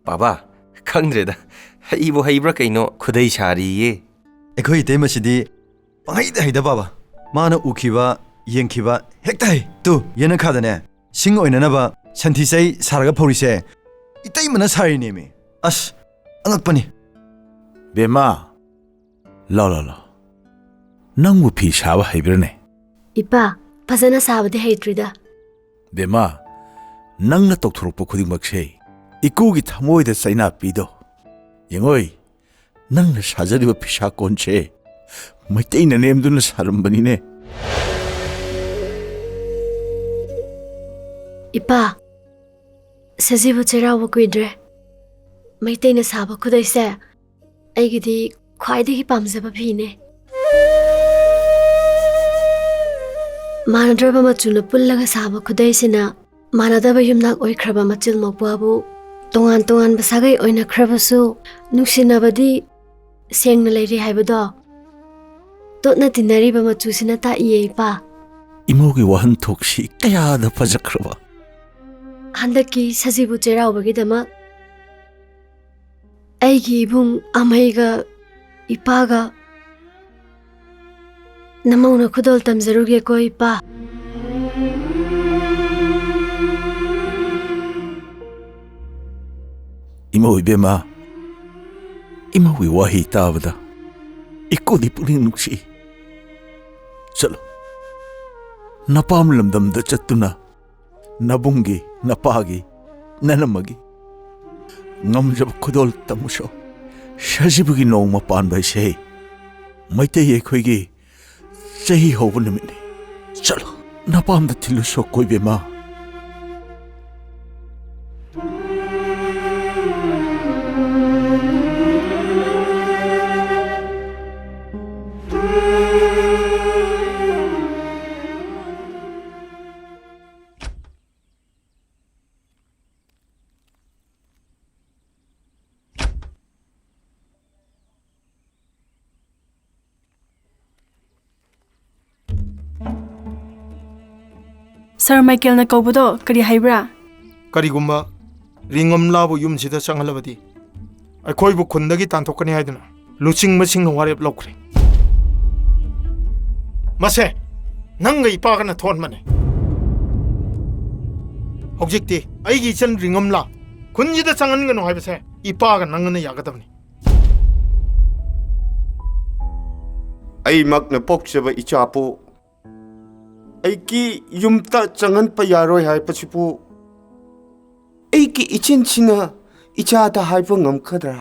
ꯄꯥꯕꯥ, ꯈꯪꯗ꯭ꯔꯦꯗ꯫ ꯍꯩꯕꯨ ꯍꯩꯕ꯭ꯔꯥ ꯀꯩꯅꯣ, ꯈꯨꯗꯩ ꯁꯥꯔꯤꯌꯦ꯫ ꯑꯩꯈꯣꯏ ꯏꯇꯩꯃꯁꯤꯗꯤ ꯄꯪꯍꯩꯗ ꯍꯩꯗ, ꯄꯥꯕꯥ꯫ ꯃꯥꯅ ꯎꯈꯤꯕ, ꯌꯦꯡꯈꯤꯕ ꯍꯦꯛꯇ ꯍꯩ꯫ ꯇꯨ, ꯌꯦꯅꯈꯥꯗꯅꯦ, ꯁꯤꯡ ꯑꯣꯏꯅꯅꯕ ꯁꯟꯊꯤ ꯆꯩ ꯁꯥꯔꯒ ꯐꯧꯔꯤꯁꯦ ꯏꯇꯩꯃꯅ ꯁꯥꯔꯤꯅꯦꯃꯤ꯫ ꯑꯁ, ꯑꯉꯛꯄꯅꯤ꯫ ꯕꯦꯝꯃ, ꯂꯥꯎ, ꯂꯥꯎ, ꯂꯥꯎ꯫ ꯅꯪꯕꯨ ꯐꯤ ꯁꯥꯕ ꯍꯩꯕ꯭ꯔꯥꯅꯦ? ꯏꯄꯥ, ꯐꯖꯅ ꯁꯥꯕꯗꯤ ꯍꯩꯇ꯭ꯔꯤꯗ꯫ ꯕꯦꯝꯃ, ꯅꯪꯅ ꯇꯧꯊꯣꯔꯛꯄ ꯈꯨꯗꯤꯡꯃꯛꯁꯦ ꯏꯀꯨꯒꯤ ꯊꯃꯣꯏꯗ ꯆꯩꯅꯥ ꯄꯤꯗꯣ꯫ ꯌꯦꯡꯉꯣꯏ, ꯅꯪꯅ ꯁꯥꯖꯔꯤꯕ ꯐꯤꯁꯥ ꯀꯣꯟꯁꯦ ꯃꯩꯇꯩꯅ ꯅꯦꯝꯗꯨꯅ ꯁꯥꯔꯝꯕꯅꯤꯅꯦ꯫ ꯏꯄꯥ, ꯁꯖꯤꯕꯨ ꯆꯩꯔꯥꯎꯕ ꯀꯨꯏꯗ꯭ꯔꯦ꯫ ꯃꯩꯇꯩꯅ ꯁꯥꯕ ꯈꯨꯗꯩꯁꯦ ꯑꯩꯒꯤꯗꯤ ꯈ꯭ꯋꯥꯏꯗꯒꯤ ꯄꯥꯝꯖꯕ ꯐꯤꯅꯦ꯫ ꯃꯥꯟꯅꯗ꯭ꯔꯕ ꯃꯆꯨꯅ ꯄꯨꯜꯂꯒ ꯁꯥꯕ ꯈꯨꯗꯩꯁꯤꯅ ꯃꯥꯟꯅꯗꯕ ꯌꯨꯝꯅꯥꯛ ꯑꯣꯏꯈ꯭ꯔꯕ ꯃꯆꯤꯜ ꯃꯧꯄ꯭ꯋꯥꯕꯨ ꯇꯣꯉꯥꯟ ꯇꯣꯉꯥꯟꯕ ꯁꯥꯒꯩ ꯑꯣꯏꯅꯈ꯭ꯔꯕꯁꯨ ꯅꯨꯡꯁꯤꯅꯕꯗꯤ ꯁꯦꯡꯅ ꯂꯩꯔꯤ ꯍꯥꯏꯕꯗꯣ ꯇꯣꯠꯅ ꯇꯤꯟꯅꯔꯤꯕ ꯃꯆꯨꯁꯤꯅ ꯇꯥꯛꯏꯌꯦ, ꯏꯄꯥ꯫ ꯏꯃꯧꯒꯤ ꯋꯥꯍꯟꯊꯣꯛꯁꯤ ꯀꯌꯥꯗ ꯐꯖꯈ꯭ꯔꯕ! ꯍꯟꯗꯛꯀꯤ ꯁꯖꯤꯕꯨ ꯆꯩꯔꯥꯎꯕꯒꯤꯗꯃꯛ ꯑꯩꯒꯤ ꯏꯕꯨꯡ ꯑꯃꯩꯒ ꯏꯄꯥꯒ ꯅꯃꯧꯅ ꯈꯨꯗꯣꯜ ꯇꯝꯖꯔꯨꯒꯦꯀꯣ, ꯏꯄꯥ꯫ ꯏꯃꯧ ꯏꯕꯦꯝꯃ, ꯏꯃꯧꯒꯤ ꯋꯥꯍꯩ ꯇꯥꯕꯗ ꯏꯀꯣꯗꯤ ꯄꯨꯛꯅꯤꯡ ꯅꯨꯡꯁꯤ꯫ ꯆꯠꯂꯣ, ꯅꯄꯥꯝ ꯂꯝꯗꯝꯗ ꯆꯠꯇꯨꯅ ꯅꯕꯨꯡꯒꯤ, ꯅꯄꯥꯒꯤ, ꯅꯅꯝꯃꯒꯤ ꯉꯝꯖꯕ ꯈꯨꯗꯣꯜ ꯇꯝꯃꯨꯁꯣ꯫ ꯁꯖꯤꯕꯨꯒꯤ ꯅꯣꯡꯃ ꯄꯥꯟꯕ ꯍꯥꯏꯁꯦ ꯃꯩꯇꯩ ꯑꯩꯈꯣꯏꯒꯤ ꯆꯍꯤ ꯍꯧꯕ ꯅꯨꯃꯤꯠꯅꯤ꯫ ꯆꯠꯂꯣ, ꯅꯄꯥꯝꯗ ꯊꯤꯜꯂꯨꯁꯣ ꯀꯣ ꯏꯕꯦꯝꯃ꯫ ꯁꯥꯔ ꯃꯥꯏꯀꯦꯜꯅ ꯀꯧꯕꯗꯣ ꯀꯔꯤ ꯍꯥꯏꯕ꯭ꯔꯥ? ꯀꯔꯤꯒꯨꯝꯕ ꯔꯤꯡꯉꯝꯂꯥꯕꯨ ꯌꯨꯝꯁꯤꯗ ꯆꯪꯍꯜꯂꯕꯗꯤ ꯑꯩꯈꯣꯏꯕꯨ ꯈꯨꯟꯗꯒꯤ ꯇꯥꯟꯊꯣꯛꯀꯅꯤ ꯍꯥꯏꯗꯨꯅ ꯂꯨꯆꯤꯡꯕꯁꯤꯡꯅ ꯋꯥꯔꯦꯞ ꯂꯧꯈ꯭ꯔꯦ꯫ ꯃꯁꯦ ꯅꯪꯒ ꯏꯄꯥꯒꯅ ꯊꯣꯛꯍꯟꯕꯅꯦ꯫ ꯍꯧꯖꯤꯛꯇꯤ ꯑꯩꯒꯤ ꯏꯆꯟ ꯔꯤꯡꯉꯝꯂꯥ ꯈꯨꯟꯁꯤꯗ ꯆꯪꯍꯟꯒꯅꯨ ꯍꯥꯏꯕꯁꯦ ꯏꯄꯥꯒ ꯅꯪꯒꯅ ꯌꯥꯒꯗꯕꯅꯤ꯫ ꯑꯩꯃꯛꯅ ꯄꯣꯛꯆꯕ ꯏꯆꯥꯄꯨ ꯑꯩꯒꯤ ꯌꯨꯝꯗ ꯆꯪꯍꯟꯕ ꯌꯥꯔꯣꯏ ꯍꯥꯏꯕꯁꯤꯕꯨ ꯑꯩꯒꯤ ꯏꯆꯤꯟꯁꯤꯅ ꯏꯆꯥꯗ ꯍꯥꯏꯕ ꯉꯝꯒꯗ꯭ꯔꯥ?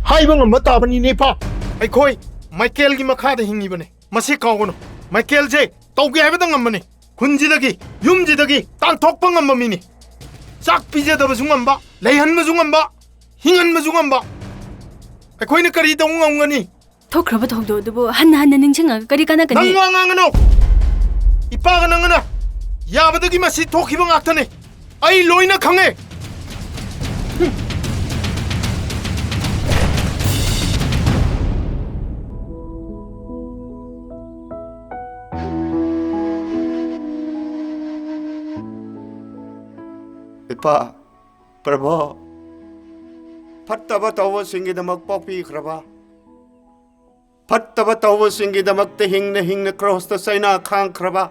ꯍꯥꯏꯕ ꯉꯝꯕ ꯇꯥꯕꯅꯤꯅꯦ, ꯏꯄꯥ꯫ ꯑꯩꯈꯣꯏ ꯃꯥꯏꯀꯦꯜꯒꯤ ꯃꯈꯥꯗ ꯍꯤꯡꯉꯤꯕꯅꯦ꯫ ꯃꯁꯤ ꯀꯥꯎꯒꯅꯨ꯫ ꯃꯥꯏꯀꯦꯜꯁꯦ ꯇꯧꯒꯦ ꯍꯥꯏꯕꯗ ꯉꯝꯕꯅꯤ꯫ ꯈꯨꯟꯁꯤꯗꯒꯤ, ꯌꯨꯝꯁꯤꯗꯒꯤ ꯇꯥꯟꯊꯣꯛꯄ ꯉꯝꯕ ꯃꯤꯅꯤ꯫ ꯆꯥꯛ ꯄꯤꯖꯗꯕꯁꯨ ꯉꯝꯕ, ꯂꯩꯍꯟꯕꯁꯨ ꯉꯝꯕ, ꯍꯤꯡꯍꯟꯕꯁꯨ ꯉꯝꯕ꯫ ꯑꯩꯈꯣꯏꯅ ꯀꯔꯤ ꯇꯧꯕ ꯉꯝꯒꯅꯤ? ꯊꯣꯛꯈ꯭ꯔꯕ ꯊꯧꯗꯣꯛ ꯑꯗꯨꯕꯨ ꯍꯟꯅ ꯍꯟꯅ ꯅꯤꯡꯁꯤꯡꯉꯒ ꯀꯔꯤ ꯀꯥꯟꯅꯒꯅꯤ? ꯅꯪ ꯋꯥ ꯉꯥꯡꯒꯅꯨ! ꯏꯄꯥꯒ ꯅꯪꯒꯅ ꯌꯥꯕꯗꯒꯤ ꯃꯁꯤ ꯊꯣꯛꯈꯤꯕ ꯉꯥꯛꯇꯅꯤ꯫ ꯑꯩ ꯂꯣꯏꯅ ꯈꯪꯉꯦ꯫ ꯏꯄꯥ, ꯄ꯭ꯔꯚꯨ, ꯐꯠꯇꯕ ꯇꯧꯕꯁꯤꯡꯒꯤꯗꯃꯛ ꯄꯣꯛꯄꯤꯈ꯭ꯔꯕ, ꯐꯠꯇꯕ ꯇꯧꯕꯁꯤꯡꯒꯤꯗꯃꯛꯇ ꯍꯤꯡꯅ ꯍꯤꯡꯅ ꯀ꯭ꯔꯣꯁꯇ ꯆꯩꯅꯥ ꯈꯥꯡꯈ꯭ꯔꯕ,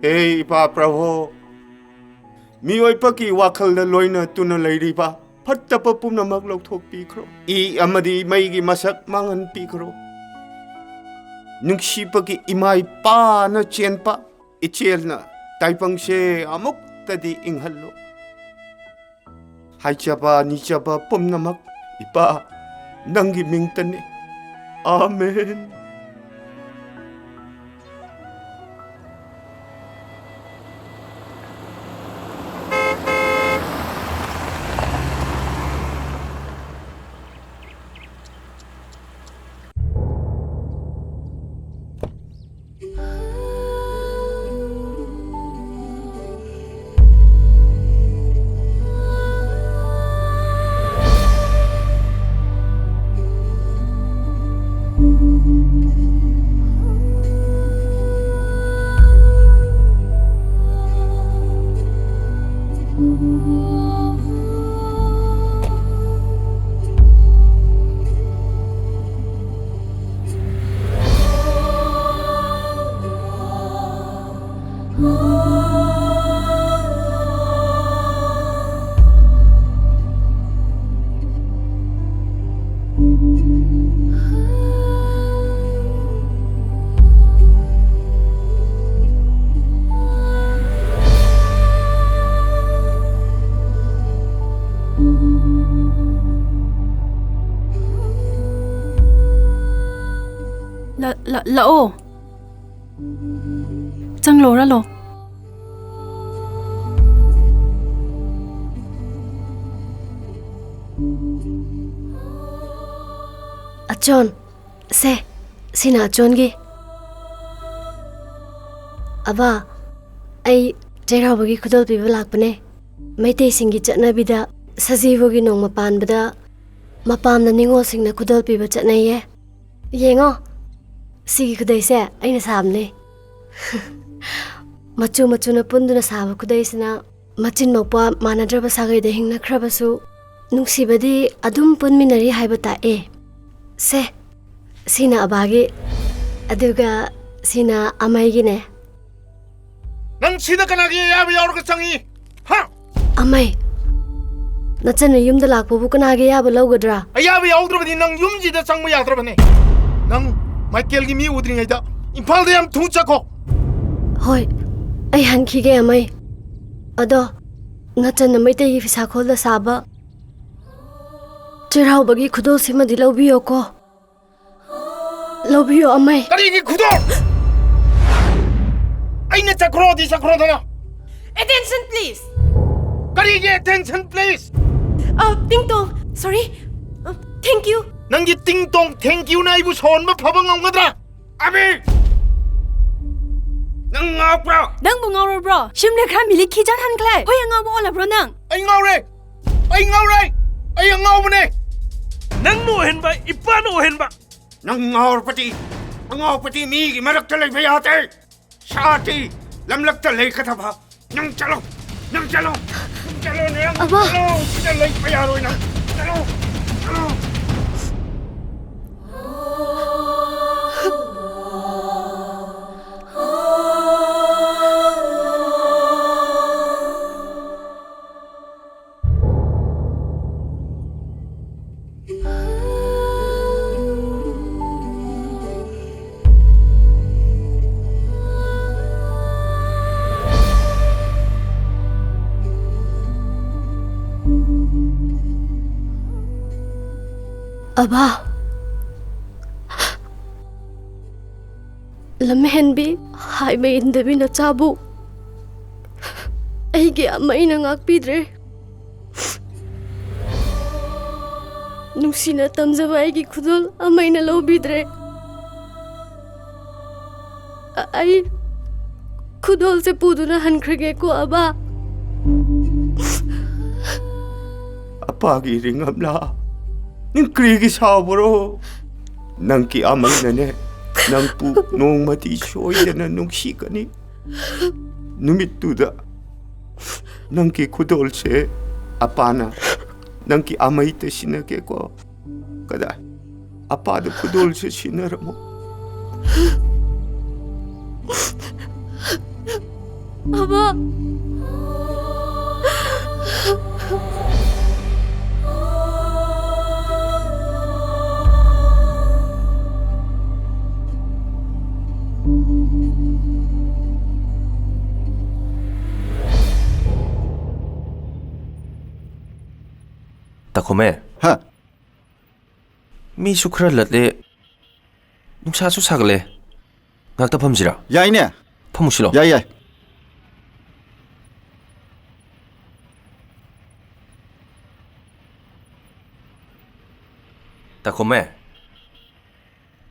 ꯍꯦ ꯏꯄꯥ ꯄ꯭ꯔꯚꯨ, ꯃꯤꯑꯣꯏꯕꯒꯤ ꯋꯥꯈꯜꯗ ꯂꯣꯏꯅ ꯇꯨꯅ ꯂꯩꯔꯤꯕ ꯐꯠꯇꯕ ꯄꯨꯝꯅꯃꯛ ꯂꯧꯊꯣꯛꯄꯤꯈ꯭ꯔꯣ꯫ ꯏ ꯑꯃꯗꯤ ꯃꯩꯒꯤ ꯃꯁꯛ ꯃꯥꯡꯍꯟꯕꯤꯈ꯭ꯔꯣ꯫ ꯅꯨꯡꯁꯤꯕꯒꯤ ꯏꯃꯥ ꯏꯄꯥꯅ ꯆꯦꯟꯕ ꯏꯆꯦꯜꯅ ꯇꯥꯏꯕꯪꯁꯦ ꯑꯃꯨꯛꯇꯗꯤ ꯏꯪꯍꯜꯂꯨ꯫ ꯍꯥꯏꯖꯕ ꯅꯤꯖꯕ ꯄꯨꯝꯅꯃꯛ ꯏꯄꯥ ꯅꯪꯒꯤ ꯃꯤꯡꯇꯅꯤ꯫ ꯑꯥꯃꯦꯟ꯫ ꯂ-, ꯂ-, ꯂꯥꯛꯑꯣ꯫ ꯆꯪꯂꯣ, ꯔꯥꯂꯣ꯫ ꯑꯆꯣꯟ, ꯁꯦ, ꯁꯤꯅ ꯑꯆꯣꯟꯒꯤ꯫ ꯑꯕꯥ, ꯑꯩ ꯆꯩꯔꯥꯎꯕꯒꯤ ꯈꯨꯗꯣꯜ ꯄꯤꯕ ꯂꯥꯛꯄꯅꯦ꯫ ꯃꯩꯇꯩꯁꯤꯡꯒꯤ ꯆꯠꯅꯕꯤꯗ ꯁꯖꯤꯕꯨꯒꯤ ꯅꯣꯡꯃ ꯄꯥꯟꯕꯗ ꯃꯄꯥꯝꯅ ꯅꯤꯉꯣꯜꯁꯤꯡꯅ ꯈꯨꯗꯣꯜ ꯄꯤꯕ ꯆꯠꯅꯩꯌꯦ꯫ ꯌꯦꯡꯉꯣ, ꯁꯤꯒꯤ ꯈꯨꯗꯩꯁꯦ ꯑꯩꯅ ꯁꯥꯕꯅꯦ꯫ ꯃꯆꯨ ꯃꯆꯨꯅ ꯄꯨꯟꯗꯨꯅ ꯁꯥꯕ ꯈꯨꯗꯩꯁꯤꯅ ꯃꯆꯤꯟ ꯃꯧꯄ꯭ꯋꯥ ꯃꯥꯟꯅꯗ꯭ꯔꯕ ꯁꯥꯒꯩꯗ ꯍꯤꯡꯅꯈ꯭ꯔꯕꯁꯨ ꯅꯨꯡꯁꯤꯕꯗꯤ ꯑꯗꯨꯝ ꯄꯨꯟꯃꯤꯟꯅꯔꯤ ꯍꯥꯏꯕ ꯇꯥꯛꯑꯦ꯫ ꯁꯦ, ꯁꯤꯅ ꯑꯕꯥꯒꯤ, ꯑꯗꯨꯒ ꯁꯤꯅ ꯑꯃꯩꯒꯤꯅꯦ꯫ ꯅꯪ ꯁꯤꯗ ꯀꯅꯥꯒꯤ ꯑꯌꯥꯕ ꯌꯥꯎꯔꯒ ꯆꯪꯉꯤ? ꯍꯥ? ꯑꯃꯩ, ꯅꯆꯟꯅ ꯌꯨꯝꯗ ꯂꯥꯛꯄꯕꯨ ꯀꯅꯥꯒꯤ ꯑꯌꯥꯕ ꯂꯧꯒꯗ꯭ꯔꯥ? ꯑꯌꯥꯕ ꯌꯥꯎꯗ꯭ꯔꯕꯗꯤ ꯅꯪ ꯌꯨꯝꯁꯤꯗ ꯆꯪꯕ ꯌꯥꯗ꯭ꯔꯕꯅꯦ꯫ ꯅꯪ ꯃꯥꯏꯀꯦꯜꯒꯤ ꯃꯤ ꯎꯗ꯭ꯔꯤꯉꯩꯗ ꯏꯝꯐꯥꯜꯗ ꯌꯥꯝ ꯊꯨ ꯆꯠꯈꯣ꯫ ꯍꯣꯏ, ꯑꯩ ꯍꯟꯈꯤꯒꯦ, ꯑꯃꯩ꯫ ꯑꯗꯣ ꯅꯆꯟꯅ ꯃꯩꯇꯩꯒꯤ ꯐꯤꯁꯥꯈꯣꯜꯗ ꯁꯥꯕ ꯆꯩꯔꯥꯎꯕꯒꯤ ꯈꯨꯗꯣꯜꯁꯤꯃꯗꯤ ꯂꯧꯕꯤꯌꯣꯀꯣ꯫ ꯂꯧꯕꯤꯌꯣ, ꯑꯃꯩ꯫ ꯀꯔꯤꯒꯤ ꯈꯨꯗꯣꯜ? ꯑꯩꯅ ꯆꯠꯈ꯭ꯔꯣꯗꯤ ꯆꯠꯈ꯭ꯔꯣꯗꯅ꯫ Attention, please. ꯀꯔꯤꯒꯤ attention, please? ꯑ, ꯇꯤꯡ ꯇꯣꯡ, sorry. ꯑ, thank you. ꯅꯪꯒꯤ ꯇꯤꯡ ꯇꯣꯡ thank youꯅ ꯑꯩꯕꯨ ꯁꯥꯎꯍꯟꯕ ꯐꯕ ꯉꯝꯒꯗ꯭ꯔꯥ? ꯑꯕꯤ! ꯅꯪ ꯉꯥꯎꯄ꯭ꯔꯣ? ꯅꯪꯕꯨ ꯉꯥꯎꯔꯕ꯭ꯔꯣ? ꯁꯤꯝꯂꯦ ꯈꯔ ꯃꯤꯂꯤꯛ ꯈꯤꯖꯥꯟ ꯍꯟꯈ꯭ꯂꯦ꯫ ꯍꯣꯏ, ꯑꯉꯥꯎꯕ ꯑꯣꯜꯂꯕ꯭ꯔꯣ ꯅꯪ? ꯑꯩ ꯉꯥꯎꯔꯦ! ꯑꯩ ꯉꯥꯎꯔꯦ! ꯑꯩ ꯑꯉꯥꯎꯕꯅꯦ! ꯅꯪꯅ ꯑꯣꯏꯍꯟꯕ, ꯏꯄꯥꯅ ꯑꯣꯏꯍꯟꯕ꯫ ꯅꯪ ꯉꯥꯎꯔꯕꯗꯤ, ꯑꯉꯥꯎꯕꯗꯤ ꯃꯤꯒꯤ ꯃꯔꯛꯇ ꯂꯩꯕ ꯌꯥꯗꯦ꯫ ꯁꯥꯇꯤ ꯂꯝꯂꯛꯇ ꯂꯩꯒꯗꯕ꯫ ꯅꯪ ꯆꯠꯂꯣ, ꯅꯪ ꯆꯠꯂꯣ, ꯅꯪ ꯆꯠꯂꯣ, ꯅꯪ ꯑꯕꯥ! ꯆꯠꯂꯣ꯫ ꯁꯤꯗ ꯂꯩꯕ ꯌꯥꯔꯣꯏ ꯅꯪ꯫ ꯆꯠꯂꯣ, ꯆꯠꯂꯣ꯫ ꯑꯕꯥ, ꯂꯝꯍꯦꯟꯕꯤ, ꯍꯥꯏꯕ ꯏꯟꯗꯕꯤ ꯅꯆꯥꯕꯨ ꯑꯩꯒꯤ ꯑꯃꯩꯅ ꯉꯥꯛꯄꯤꯗ꯭ꯔꯦ꯫ ꯅꯨꯡꯁꯤꯅ ꯇꯝꯖꯕ ꯑꯩꯒꯤ ꯈꯨꯗꯣꯜ ꯑꯃꯩꯅ ꯂꯧꯕꯤꯗ꯭ꯔꯦ꯫ ꯑ-, ꯑꯩ ꯈꯨꯗꯣꯜꯁꯦ ꯄꯨꯗꯨꯅ ꯍꯟꯈ꯭ꯔꯒꯦꯀꯣ, ꯑꯕꯥ꯫ ꯑꯄꯥꯒꯤ ꯔꯤꯡ ꯑꯃꯂꯥ, ꯅꯪ ꯀꯔꯤꯒꯤ ꯁꯥꯎꯕꯔꯣ? ꯅꯪꯒꯤ ꯑꯃꯩꯅꯅꯦ, ꯅꯪꯕꯨ ꯅꯣꯡꯃꯗꯤ ꯁꯣꯏꯗꯅ ꯅꯨꯡꯁꯤꯒꯅꯤ꯫ ꯅꯨꯃꯤꯠꯇꯨꯗ ꯅꯪꯒꯤ ꯈꯨꯗꯣꯜꯁꯦ ꯑꯄꯥꯅ ꯅꯪꯒꯤ ꯑꯃꯩꯗ ꯁꯤꯟꯅꯒꯦꯀꯣ꯫ ꯀꯗꯥꯏ? ꯑꯄꯥꯗ ꯈꯨꯗꯣꯜꯁꯦ ꯁꯤꯟꯅꯔꯝꯃꯣ꯫ ꯑꯕꯥ꯫ ꯇꯥꯈꯣꯃꯦ꯫ ꯍꯥ? ꯃꯤꯁꯨ ꯈꯔ ꯂꯠꯂꯦ, ꯅꯨꯡꯁꯥꯁꯨ ꯁꯥꯒꯠꯂꯦ꯫ ꯉꯥꯛꯇ ꯐꯝꯁꯤꯔꯥ? ꯌꯥꯏꯅꯦ꯫ ꯐꯝꯃꯨꯁꯤꯂꯣ꯫ ꯌꯥꯏ, ꯌꯥꯏ꯫ ꯇꯥꯈꯣꯃꯦ,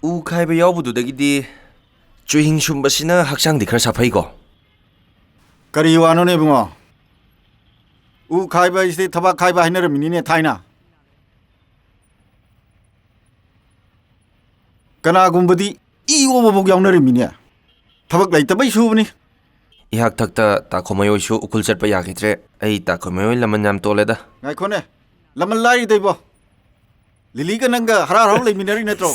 ꯎ ꯈꯥꯏꯕ ꯌꯥꯎꯕꯗꯨꯗꯒꯤꯗꯤ ꯆꯨꯍꯤꯡ ꯁꯨꯝꯕꯁꯤꯅ ꯍꯛꯆꯥꯡꯗꯤ ꯈꯔ ꯁꯥꯐꯩꯀꯣ? ꯀꯔꯤ ꯋꯥꯅꯣꯅꯦ ꯏꯕꯨꯡꯉꯣ? ꯎ ꯈꯥꯏꯕ ꯍꯥꯏꯁꯤꯗꯤ ꯊꯕꯥꯛ ꯈꯥꯏꯕ ꯍꯥꯏꯅꯔꯝꯃꯤꯅꯤꯅꯦ ꯊꯥꯏꯅ꯫ ꯀꯅꯥꯒꯨꯝꯕꯗꯤ ꯏ ꯑꯣꯕꯐꯥꯎ ꯌꯥꯎꯅꯔꯤꯃꯤꯅꯦ꯫ ꯊꯕꯛ ꯂꯩꯇꯕꯩ ꯁꯨꯕꯅꯤ꯫ ꯏꯍꯥꯛ ꯊꯛꯇ ꯇꯥꯈꯣꯃꯩ ꯍꯣꯏꯁꯨ ꯎꯈꯨꯜ ꯆꯠꯄ ꯌꯥꯈꯤꯗ꯭ꯔꯦ꯫ ꯑꯩ ꯇꯥꯈꯣꯃꯩ ꯍꯣꯏ ꯂꯃꯟ ꯌꯥꯝ ꯇꯣꯜꯂꯦꯗ꯫ ꯉꯥꯏꯈꯣꯅꯦ, ꯂꯃꯟ ꯂꯥꯏꯔꯤꯗ ꯏꯕꯣ꯫ ꯂꯤꯂꯤꯒ ꯅꯪꯒ ꯍꯔꯥꯎ ꯍꯔꯥꯎ ꯂꯩꯃꯤꯟꯅꯔꯤ ꯅꯠꯇ꯭ꯔꯣ?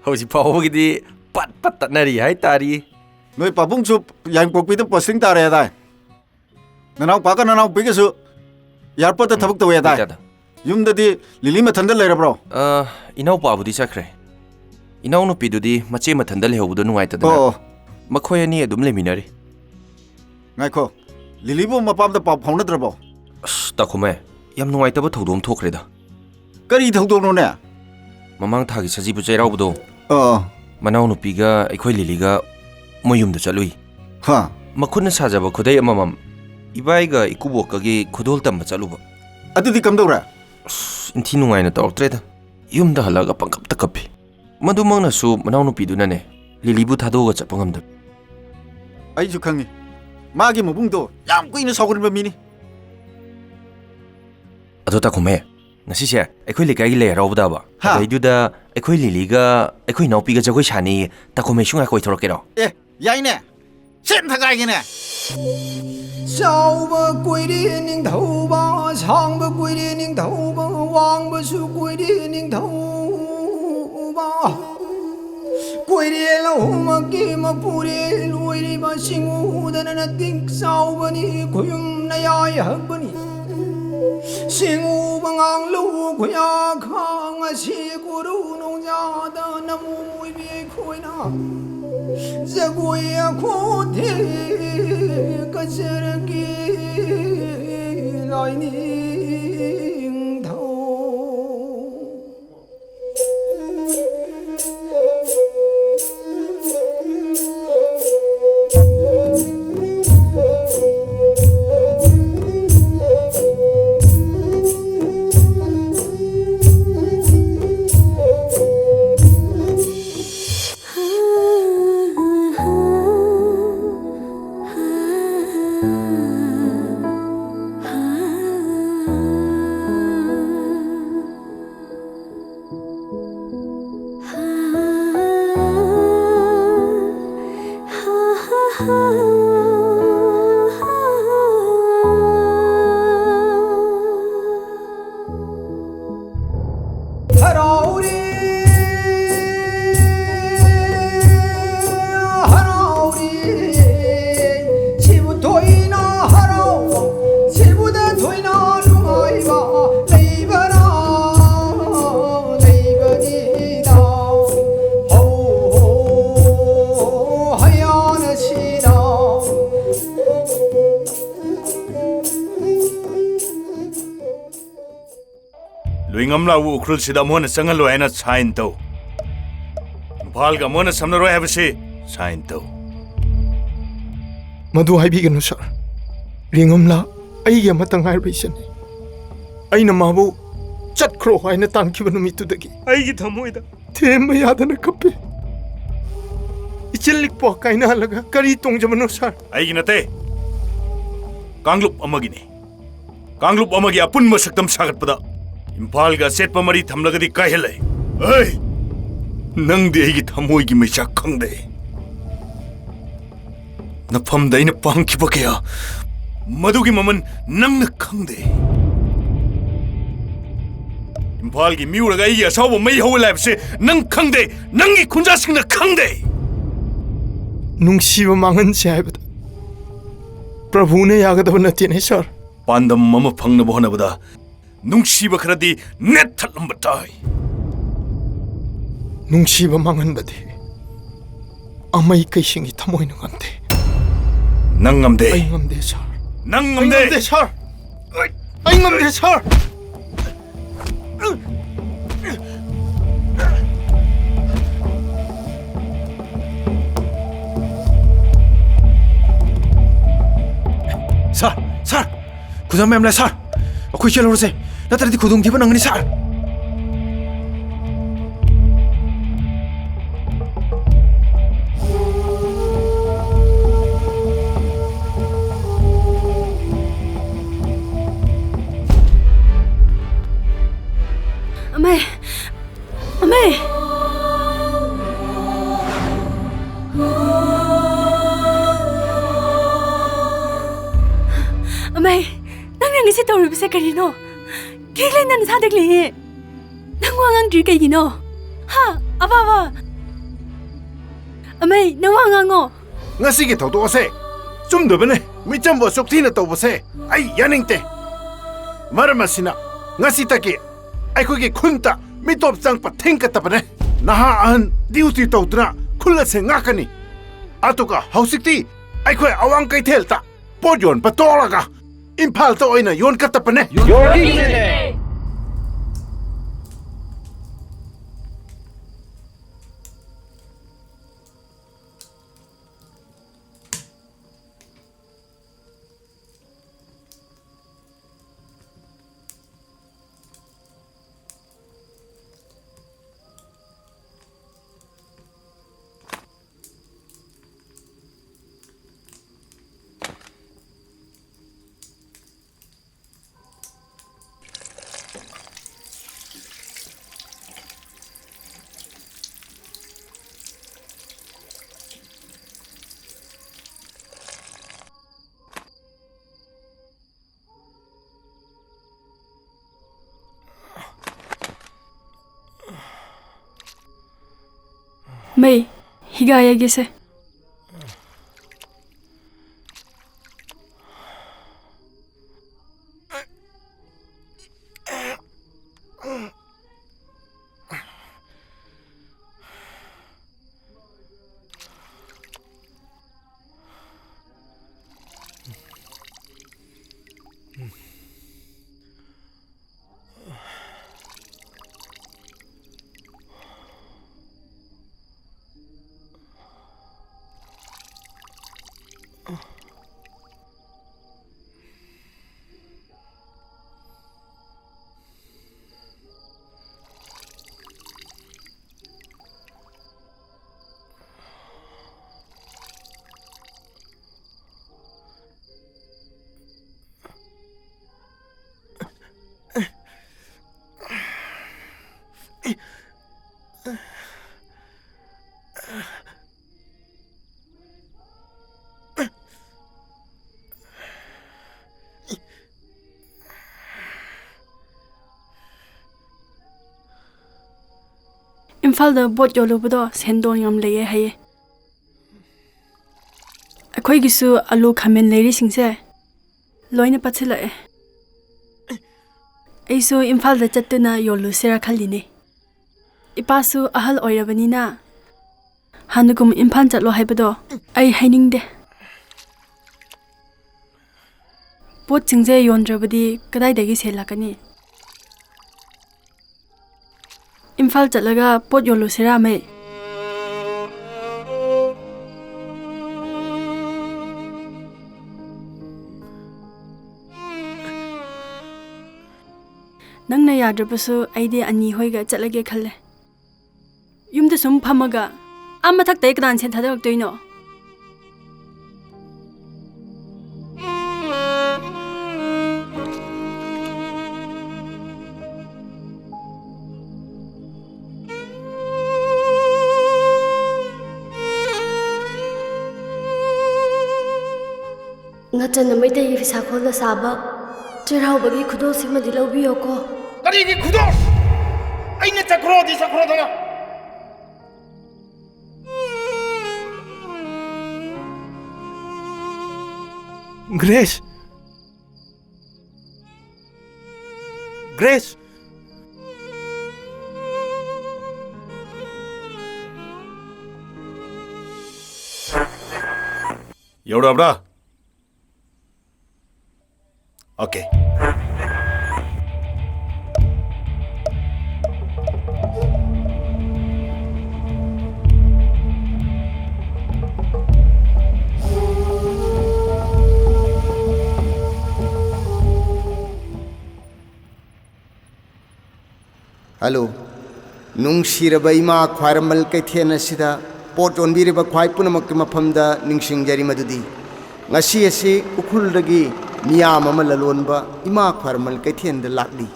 ꯍꯧꯖꯤꯛ ꯐꯥꯎꯕꯒꯤꯗꯤ ꯄꯠ ꯄꯠ ꯇꯠꯅꯔꯤ ꯍꯥꯏꯇꯥꯔꯤ꯫ ꯅꯣꯏ ꯄꯥꯕꯨꯡꯁꯨ ꯌꯥꯏꯉꯪꯄꯣꯛꯄꯤꯗ posting ꯇꯥꯔꯦ ꯍꯥꯏꯗꯥꯏ? ꯅꯅꯥꯎꯄꯥꯒ ꯅꯅꯥꯎꯄꯤꯒꯁꯨ airport ꯇ ꯎꯝ, ꯊꯕꯛ ꯇꯧꯋꯦ ꯍꯥꯏꯗꯥꯏ? ꯍꯣꯏ, ꯗꯥꯗꯥ꯫ ꯌꯨꯝꯗꯗꯤ ꯂꯤꯂꯤ ꯃꯊꯟꯗ ꯂꯩꯔꯕ꯭ꯔꯣ? ꯑ, ꯏꯅꯥꯎꯄꯥꯕꯨꯗꯤ ꯆꯠꯈ꯭ꯔꯦ꯫ ꯏꯅꯥꯎꯅꯨꯄꯤꯗꯨꯗꯤ ꯃꯆꯦ ꯃꯊꯟꯗ ꯂꯩꯍꯧꯕꯗꯣ ꯅꯨꯡꯉꯥꯏꯇꯗꯅ ꯑꯣ, ꯑꯣ꯫ ꯃꯈꯣꯏ ꯑꯅꯤ ꯑꯗꯨꯝ ꯂꯩꯃꯤꯟꯅꯔꯤ꯫ ꯉꯥꯏꯈꯣ, ꯂꯤꯂꯤꯕꯨ ꯃꯄꯥꯝꯗ ꯄꯥꯎ ꯐꯥꯎꯅꯗ꯭ꯔꯕꯣ? ꯑꯁ, ꯇꯥꯈꯣꯃꯩ, ꯌꯥꯝ ꯅꯨꯡꯉꯥꯏꯇꯕ ꯊꯧꯗꯣꯛ ꯑꯃ ꯊꯣꯛꯈ꯭ꯔꯦꯗ꯫ ꯀꯔꯤ ꯊꯧꯗꯣꯛꯅꯣꯅꯦ? ꯃꯃꯥꯡ ꯊꯥꯒꯤ ꯁꯖꯤꯕꯨ ꯆꯩꯔꯥꯎꯕꯗꯣ, ꯑꯥ꯫ ꯃꯅꯥꯎꯅꯨꯄꯤꯒ ꯑꯩꯈꯣꯏ ꯂꯤꯂꯤꯒ ꯃꯣꯏ ꯌꯨꯝꯗ ꯆꯠꯂꯨꯏ꯫ ꯍꯥ꯫ ꯃꯈꯨꯠꯅ ꯁꯥꯖꯕ ꯈꯨꯗꯩ ꯑꯃꯃꯝ ꯏꯕꯥꯏꯒ ꯏꯀꯨꯕꯣꯛꯀꯒꯤ ꯈꯨꯗꯣꯜ ꯇꯝꯕ ꯆꯠꯂꯨꯕ꯫ ꯑꯗꯨꯗꯤ ꯀꯝꯗꯧꯔꯦ? ꯑꯁ, ꯏꯟꯊꯤ ꯅꯨꯡꯉꯥꯏꯅ ꯇꯧꯔꯛꯇ꯭ꯔꯦꯗ꯫ ꯌꯨꯝꯗ ꯍꯜꯂꯛꯑꯒ ꯄꯪꯀꯞꯇ ꯀꯞꯄꯤ꯫ ꯃꯗꯨꯃꯛꯅꯁꯨ ꯃꯅꯥꯎꯅꯨꯄꯤꯗꯨꯅꯅꯦ, ꯂꯤꯂꯤꯕꯨ ꯊꯥꯗꯣꯛꯑꯒ ꯆꯠꯄ ꯉꯝꯗꯕ꯫ ꯑꯩꯁꯨ ꯈꯪꯉꯤ, ꯃꯥꯒꯤ ꯃꯕꯨꯡꯗꯣ ꯌꯥꯝ ꯀꯨꯏꯅ ꯁꯥꯎꯒꯟꯕ ꯃꯤꯅꯤ꯫ ꯑꯗꯣ ꯇꯥꯈꯨꯝꯍꯦ, ꯉꯁꯤꯁꯦ ꯑꯩꯈꯣꯏ ꯂꯩꯀꯥꯏꯒꯤ ꯂꯩ ꯍꯔꯥꯎꯕꯗꯕ꯫ ꯍꯥ? ꯑꯗꯩꯗꯨꯗ ꯑꯩꯈꯣꯏ ꯂꯤꯂꯤꯒ ꯑꯩꯈꯣꯏ ꯏꯅꯥꯎꯄꯤꯒ ꯖꯒꯣꯏ ꯁꯥꯅꯤꯌꯦ꯫ ꯇꯥꯈꯨꯝꯍꯩꯁꯨ ꯉꯥꯏ ꯀꯣꯏꯊꯣꯔꯛꯀꯦꯔꯣ? ꯑꯦ, ꯌꯥꯏꯅꯦ꯫ ꯁꯦꯝ ꯊꯒꯥꯏꯒꯦꯅꯦ꯫ ꯆꯥꯎꯕ ꯀꯨꯏꯔꯦ ꯅꯤꯡꯊꯧꯕ, ꯁꯥꯡꯕ ꯀꯨꯏꯔꯦ ꯅꯤꯡꯊꯧꯕ, ꯋꯥꯡꯕꯁꯨ ꯀꯨꯏꯔꯦ ꯅꯤꯡꯊꯧꯕ꯫ ꯀꯨꯏꯔꯦ ꯂꯧꯍꯨꯝꯃꯛꯀꯤ ꯃꯄꯨꯔꯦ ꯂꯣꯏꯔꯤꯕ ꯁꯤꯡꯎꯗꯅ ꯅꯇꯤꯛ ꯆꯥꯎꯕꯅꯤ ꯈꯨꯌꯨꯝ ꯅꯌꯥꯏ ꯍꯛꯄꯅꯤ꯫ ꯁꯤꯡꯎꯕ ꯉꯥꯡꯂꯨ ꯈꯨꯌꯥ ꯈꯥꯡ ꯑꯁꯤ ꯀꯨꯔꯨ ꯅꯣꯡꯖꯥꯗ ꯅꯃꯨ ꯃꯣꯏꯕꯤ ꯑꯩꯈꯣꯏꯅ ꯖꯒꯣꯏ ꯑꯈꯣꯊꯦ ꯀꯆꯔꯒꯤ ꯂꯥꯏꯅꯤꯡꯊꯧ꯫ ꯍꯔꯥꯎꯔꯦ, ꯍꯔꯥꯎꯔꯦ, ꯁꯤꯕꯨ ꯊꯣꯏꯅ ꯍꯔꯥꯎꯕ, ꯁꯤꯕꯨꯗ ꯊꯣꯏꯅ ꯅꯨꯡꯉꯥꯏꯕ ꯂꯩꯕꯔꯥ, ꯂꯩꯕꯅꯤꯗ꯫ ꯍꯧ, ꯍꯧ, ꯍꯌꯥꯅ ꯁꯤꯗ꯫ ꯂꯨꯏꯉꯝꯂꯥꯎꯕ ꯎꯈ꯭ꯔꯨꯜꯁꯤꯗ ꯑꯃꯨꯛ ꯍꯟꯅ ꯆꯪꯍꯜꯂꯣꯏ ꯍꯥꯏꯅ sign ꯇꯧ꯫ ꯏꯝꯐꯥꯜꯒ ꯑꯃꯨꯛ ꯍꯟꯅ ꯁꯝꯅꯔꯣꯏ ꯍꯥꯏꯕꯁꯤ sign ꯇꯧ꯫ ꯃꯗꯨ ꯍꯥꯏꯕꯤꯒꯅꯨ, sir꯫ ꯂꯨꯏꯉꯝꯂꯥ ꯑꯩꯒꯤ ꯑꯃꯠꯇ ꯉꯥꯏꯔꯕ ꯏꯆꯟꯅꯤ꯫ ꯑꯩꯅ ꯃꯥꯕꯨ ꯆꯠꯈ꯭ꯔꯣ ꯍꯥꯏꯅ ꯇꯥꯟꯈꯤꯕ ꯅꯨꯃꯤꯠꯇꯨꯗꯒꯤ ꯑꯩꯒꯤ ꯊꯃꯣꯏꯗ ꯊꯦꯝꯕ ꯌꯥꯗꯅ ꯀꯞꯄꯤ꯫ ꯏꯆꯤꯜ ꯏꯄꯣ ꯀꯥꯏꯅꯍꯜꯂꯒ ꯀꯔꯤ ꯇꯣꯡꯖꯕꯅꯣ, ꯁꯥꯔ? ꯑꯩꯒꯤ ꯅꯠꯇꯦ, ꯀꯥꯡꯂꯨꯞ ꯑꯃꯒꯤꯅꯤ꯫ ꯀꯥꯡꯂꯨꯞ ꯑꯃꯒꯤ ꯑꯄꯨꯟꯕ ꯁꯛꯇꯝ ꯁꯥꯒꯠꯄꯗ ꯏꯝꯐꯥꯜꯒ ꯑꯆꯦꯠꯄ ꯃꯔꯤ ꯊꯝꯂꯒꯗꯤ ꯀꯥꯏꯍꯜꯂꯦ꯫ ꯑꯩ, ꯅꯪꯗꯤ ꯑꯩꯒꯤ ꯊꯃꯣꯏꯒꯤ ꯃꯩꯆꯥꯛ ꯈꯪꯗꯦ꯫ ꯅꯐꯝꯗ ꯑꯩꯅ ꯄꯥꯡꯈꯤꯕ ꯀꯌꯥ, ꯃꯗꯨꯒꯤ ꯃꯃꯜ ꯅꯪꯅ ꯈꯪꯗꯦ꯫ ꯏꯝꯐꯥꯜꯒꯤ ꯃꯤꯑꯣꯏꯔꯒ ꯑꯩꯒꯤ ꯑꯁꯥꯎꯕ ꯃꯩ ꯍꯧꯋꯦ ꯍꯥꯏꯕꯁꯦ ꯅꯪ ꯈꯪꯗꯦ, ꯅꯪꯒꯤ ꯈꯨꯟꯖꯥꯁꯤꯡꯅ ꯈꯪꯗꯦ꯫ ꯅꯨꯡꯁꯤꯕ ꯃꯥꯡꯍꯟꯁꯦ ꯍꯥꯏꯕꯗ ꯄ꯭ꯔꯚꯨꯅ ꯌꯥꯒꯗꯕ ꯅꯠꯇꯦꯅꯦ, ꯁꯥꯔ꯫ ꯄꯥꯟꯗꯝ ꯑꯃ ꯐꯪꯅꯕ ꯍꯣꯠꯅꯕꯗ ꯅꯨꯡꯁꯤꯕ ꯈꯔꯗꯤ ꯅꯦꯠꯊꯠꯂꯝꯕ ꯇꯥꯏ꯫ ꯅꯨꯡꯁꯤꯕ ꯃꯥꯡꯍꯟꯕꯗꯤ ꯑꯃꯩ ꯀꯩꯁꯤꯡꯒꯤ ꯊꯃꯣꯏꯅ ꯉꯝꯗꯦ꯫ ꯅꯪ ꯉꯝꯗꯦ꯫ ꯑꯩ ꯉꯝꯗꯦ, ꯁꯥꯔ꯫ ꯅꯪ ꯑꯩ ꯉꯝꯗꯦ꯫ ꯉꯝꯗꯦ, ꯁꯥꯔ꯫ ꯑꯩ ꯉꯝꯗꯦ, ꯁꯥꯔ꯫ ꯁꯥꯔ, ꯁꯥꯔ, ꯈꯨꯗꯝ ꯃꯌꯥꯝ ꯂꯩ, ꯁꯥꯔ꯫ ꯑꯩꯈꯣꯏ ꯆꯦꯜꯍꯧꯔꯁꯦ, ꯅꯠꯇ꯭ꯔꯗꯤ ꯈꯨꯗꯣꯡꯊꯤꯕ ꯅꯪꯒꯅꯤ, ꯁꯥꯔ꯫ ꯑꯃꯩ! ꯑꯃꯩ! ꯑꯃꯩ! ꯅꯪꯅ ꯉꯁꯤ ꯇꯧꯔꯤꯕꯁꯦ ꯀꯔꯤꯅꯣ? ꯀꯤꯛꯂꯦ ꯅꯪ ꯅꯁꯥꯗ ꯂꯩꯌꯦ꯫ ꯅꯪ ꯋꯥ ꯉꯥꯡꯗ꯭ꯔꯤ ꯀꯩꯒꯤꯅꯣ? ꯍꯥ? ꯑꯕꯥ, ꯑꯕꯥ! ꯑꯃꯩ, ꯅꯪ ꯋꯥ ꯉꯥꯡꯉꯣ꯫ ꯉꯁꯤꯒꯤ ꯊꯧꯗꯣꯛ ꯑꯁꯦ ꯆꯨꯝꯗꯕꯅꯦ꯫ ꯃꯤꯆꯝꯕꯨ ꯑꯁꯨꯛ ꯊꯤꯅ ꯇꯧꯕꯁꯦ ꯑꯩ ꯌꯥꯅꯤꯡꯗꯦ꯫ ꯃꯔꯝ ꯑꯁꯤꯅ ꯉꯁꯤꯗꯒꯤ ꯑꯩꯈꯣꯏꯒꯤ ꯈꯨꯟꯇ ꯃꯤꯇꯣꯞ ꯆꯪꯉꯛꯄ ꯊꯤꯡꯒꯗꯕꯅꯦ꯫ ꯅꯍꯥ ꯑꯍꯟ ꯗ꯭ꯌꯨꯇꯤ ꯇꯧꯗꯨꯅ ꯈꯨꯜ ꯑꯁꯦ ꯉꯥꯛꯀꯅꯤ꯫ ꯑꯗꯨꯒ ꯍꯧꯖꯤꯛꯇꯤ ꯑꯩꯈꯣꯏ ꯑꯋꯥꯡ ꯀꯩꯊꯦꯜꯗ ꯄꯣꯠ ꯌꯣꯟꯕ ꯇꯣꯛꯂꯒ ꯏꯝꯐꯥꯜꯗ ꯑꯣꯏꯅ ꯌꯣꯟꯒꯗꯕꯅꯦ꯫ ꯌꯣꯟꯈꯤꯒꯅꯦ꯫ ꯃꯩ, ꯍꯤꯒꯥ ꯌꯥꯒꯤꯁꯦ꯫ ꯏꯝꯐꯥꯜꯗ ꯄꯣꯠ ꯌꯣꯜꯂꯨꯕꯗꯣ ꯁꯦꯟꯗꯣꯡ ꯌꯥꯝ ꯂꯩꯌꯦ ꯍꯥꯏꯌꯦ꯫ ꯑꯩꯈꯣꯏꯒꯤꯁꯨ ꯑꯂꯨ ꯈꯥꯃꯦꯟ ꯂꯩꯔꯤꯁꯤꯡꯁꯦ ꯂꯣꯏꯅ ꯄꯠꯁꯤꯜꯂꯛꯑꯦ꯫ ꯑꯩꯁꯨ ꯏꯝꯐꯥꯜꯗ ꯆꯠꯇꯨꯅ ꯌꯣꯜꯂꯨꯁꯤꯔꯥ ꯈꯜꯂꯤꯅꯦ꯫ ꯏꯄꯥꯁꯨ ꯑꯍꯜ ꯑꯣꯏꯔꯕꯅꯤꯅ ꯍꯥꯟꯅꯒꯨꯝ ꯏꯝꯐꯥꯜ ꯆꯠꯂꯣ ꯍꯥꯏꯕꯗꯣ ꯑꯩ ꯍꯥꯏꯅꯤꯡꯗꯦ꯫ ꯄꯣꯠꯁꯤꯡꯁꯦ ꯌꯣꯟꯗ꯭ꯔꯕꯗꯤ ꯀꯗꯥꯏꯗꯒꯤ ꯁꯦꯜ ꯂꯥꯛꯀꯅꯤ? ꯏꯝꯐꯥꯜ ꯆꯠꯂꯒ ꯄꯣꯠ ꯌꯣꯜꯂꯨꯁꯤꯔꯥ, ꯃꯩ? ꯅꯪꯅ ꯌꯥꯗ꯭ꯔꯕꯁꯨ ꯑꯩꯗꯤ ꯑꯅꯤ ꯍꯣꯏꯒ ꯆꯠꯂꯒꯦ ꯈꯜꯂꯦ꯫ ꯌꯨꯝꯗ ꯁꯨꯝ ꯐꯝꯃꯒ ꯑꯥ ꯃꯊꯛꯇꯩ ꯀꯅꯥꯅ ꯁꯦꯟ ꯊꯥꯗꯔꯛꯇꯣꯏꯅꯣ? ꯅꯆꯟꯅ ꯃꯩꯇꯩꯒꯤ ꯐꯤꯁꯥꯈꯣꯜꯅ ꯁꯥꯕ ꯆꯩꯔꯥꯎꯕꯒꯤ ꯈꯨꯗꯣꯜꯁꯤꯃꯗꯤ ꯂꯧꯕꯤꯌꯣꯀꯣ꯫ ꯀꯔꯤꯒꯤ ꯈꯨꯗꯣꯜ? ꯑꯩꯅ ꯆꯠꯈ꯭ꯔꯣꯗꯤ ꯆꯠꯈ꯭ꯔꯣꯗꯅ꯫ ꯒ꯭ꯔꯦꯁ! ꯒ꯭ꯔꯦꯁ! ꯌꯧꯔꯛꯑꯕ꯭ꯔꯥ? ꯑꯣꯀꯦ꯫ ꯍꯜꯂꯣ꯫ ꯅꯨꯡꯁꯤꯔꯕ ꯏꯃꯥ ꯈ꯭ꯋꯥꯏꯔꯝꯕꯟ ꯀꯩꯊꯦꯜ ꯑꯁꯤꯗ ꯄꯣꯠ ꯌꯣꯟꯕꯤꯔꯤꯕ ꯈ꯭ꯋꯥꯏ ꯄꯨꯝꯅꯃꯛꯀꯤ ꯃꯐꯝꯗ ꯅꯤꯡꯁꯤꯡꯖꯔꯤ ꯃꯗꯨꯗꯤ ꯉꯁꯤ ꯑꯁꯤ ꯎꯈ꯭ꯔꯨꯜꯗꯒꯤ ꯃꯤꯌꯥꯝ ꯑꯃ ꯂꯂꯣꯟꯕ ꯏꯃꯥ ꯈ꯭ꯋꯥꯏꯔꯝꯕꯟ ꯀꯩꯊꯦꯜꯗ ꯂꯥꯛꯂꯤ꯫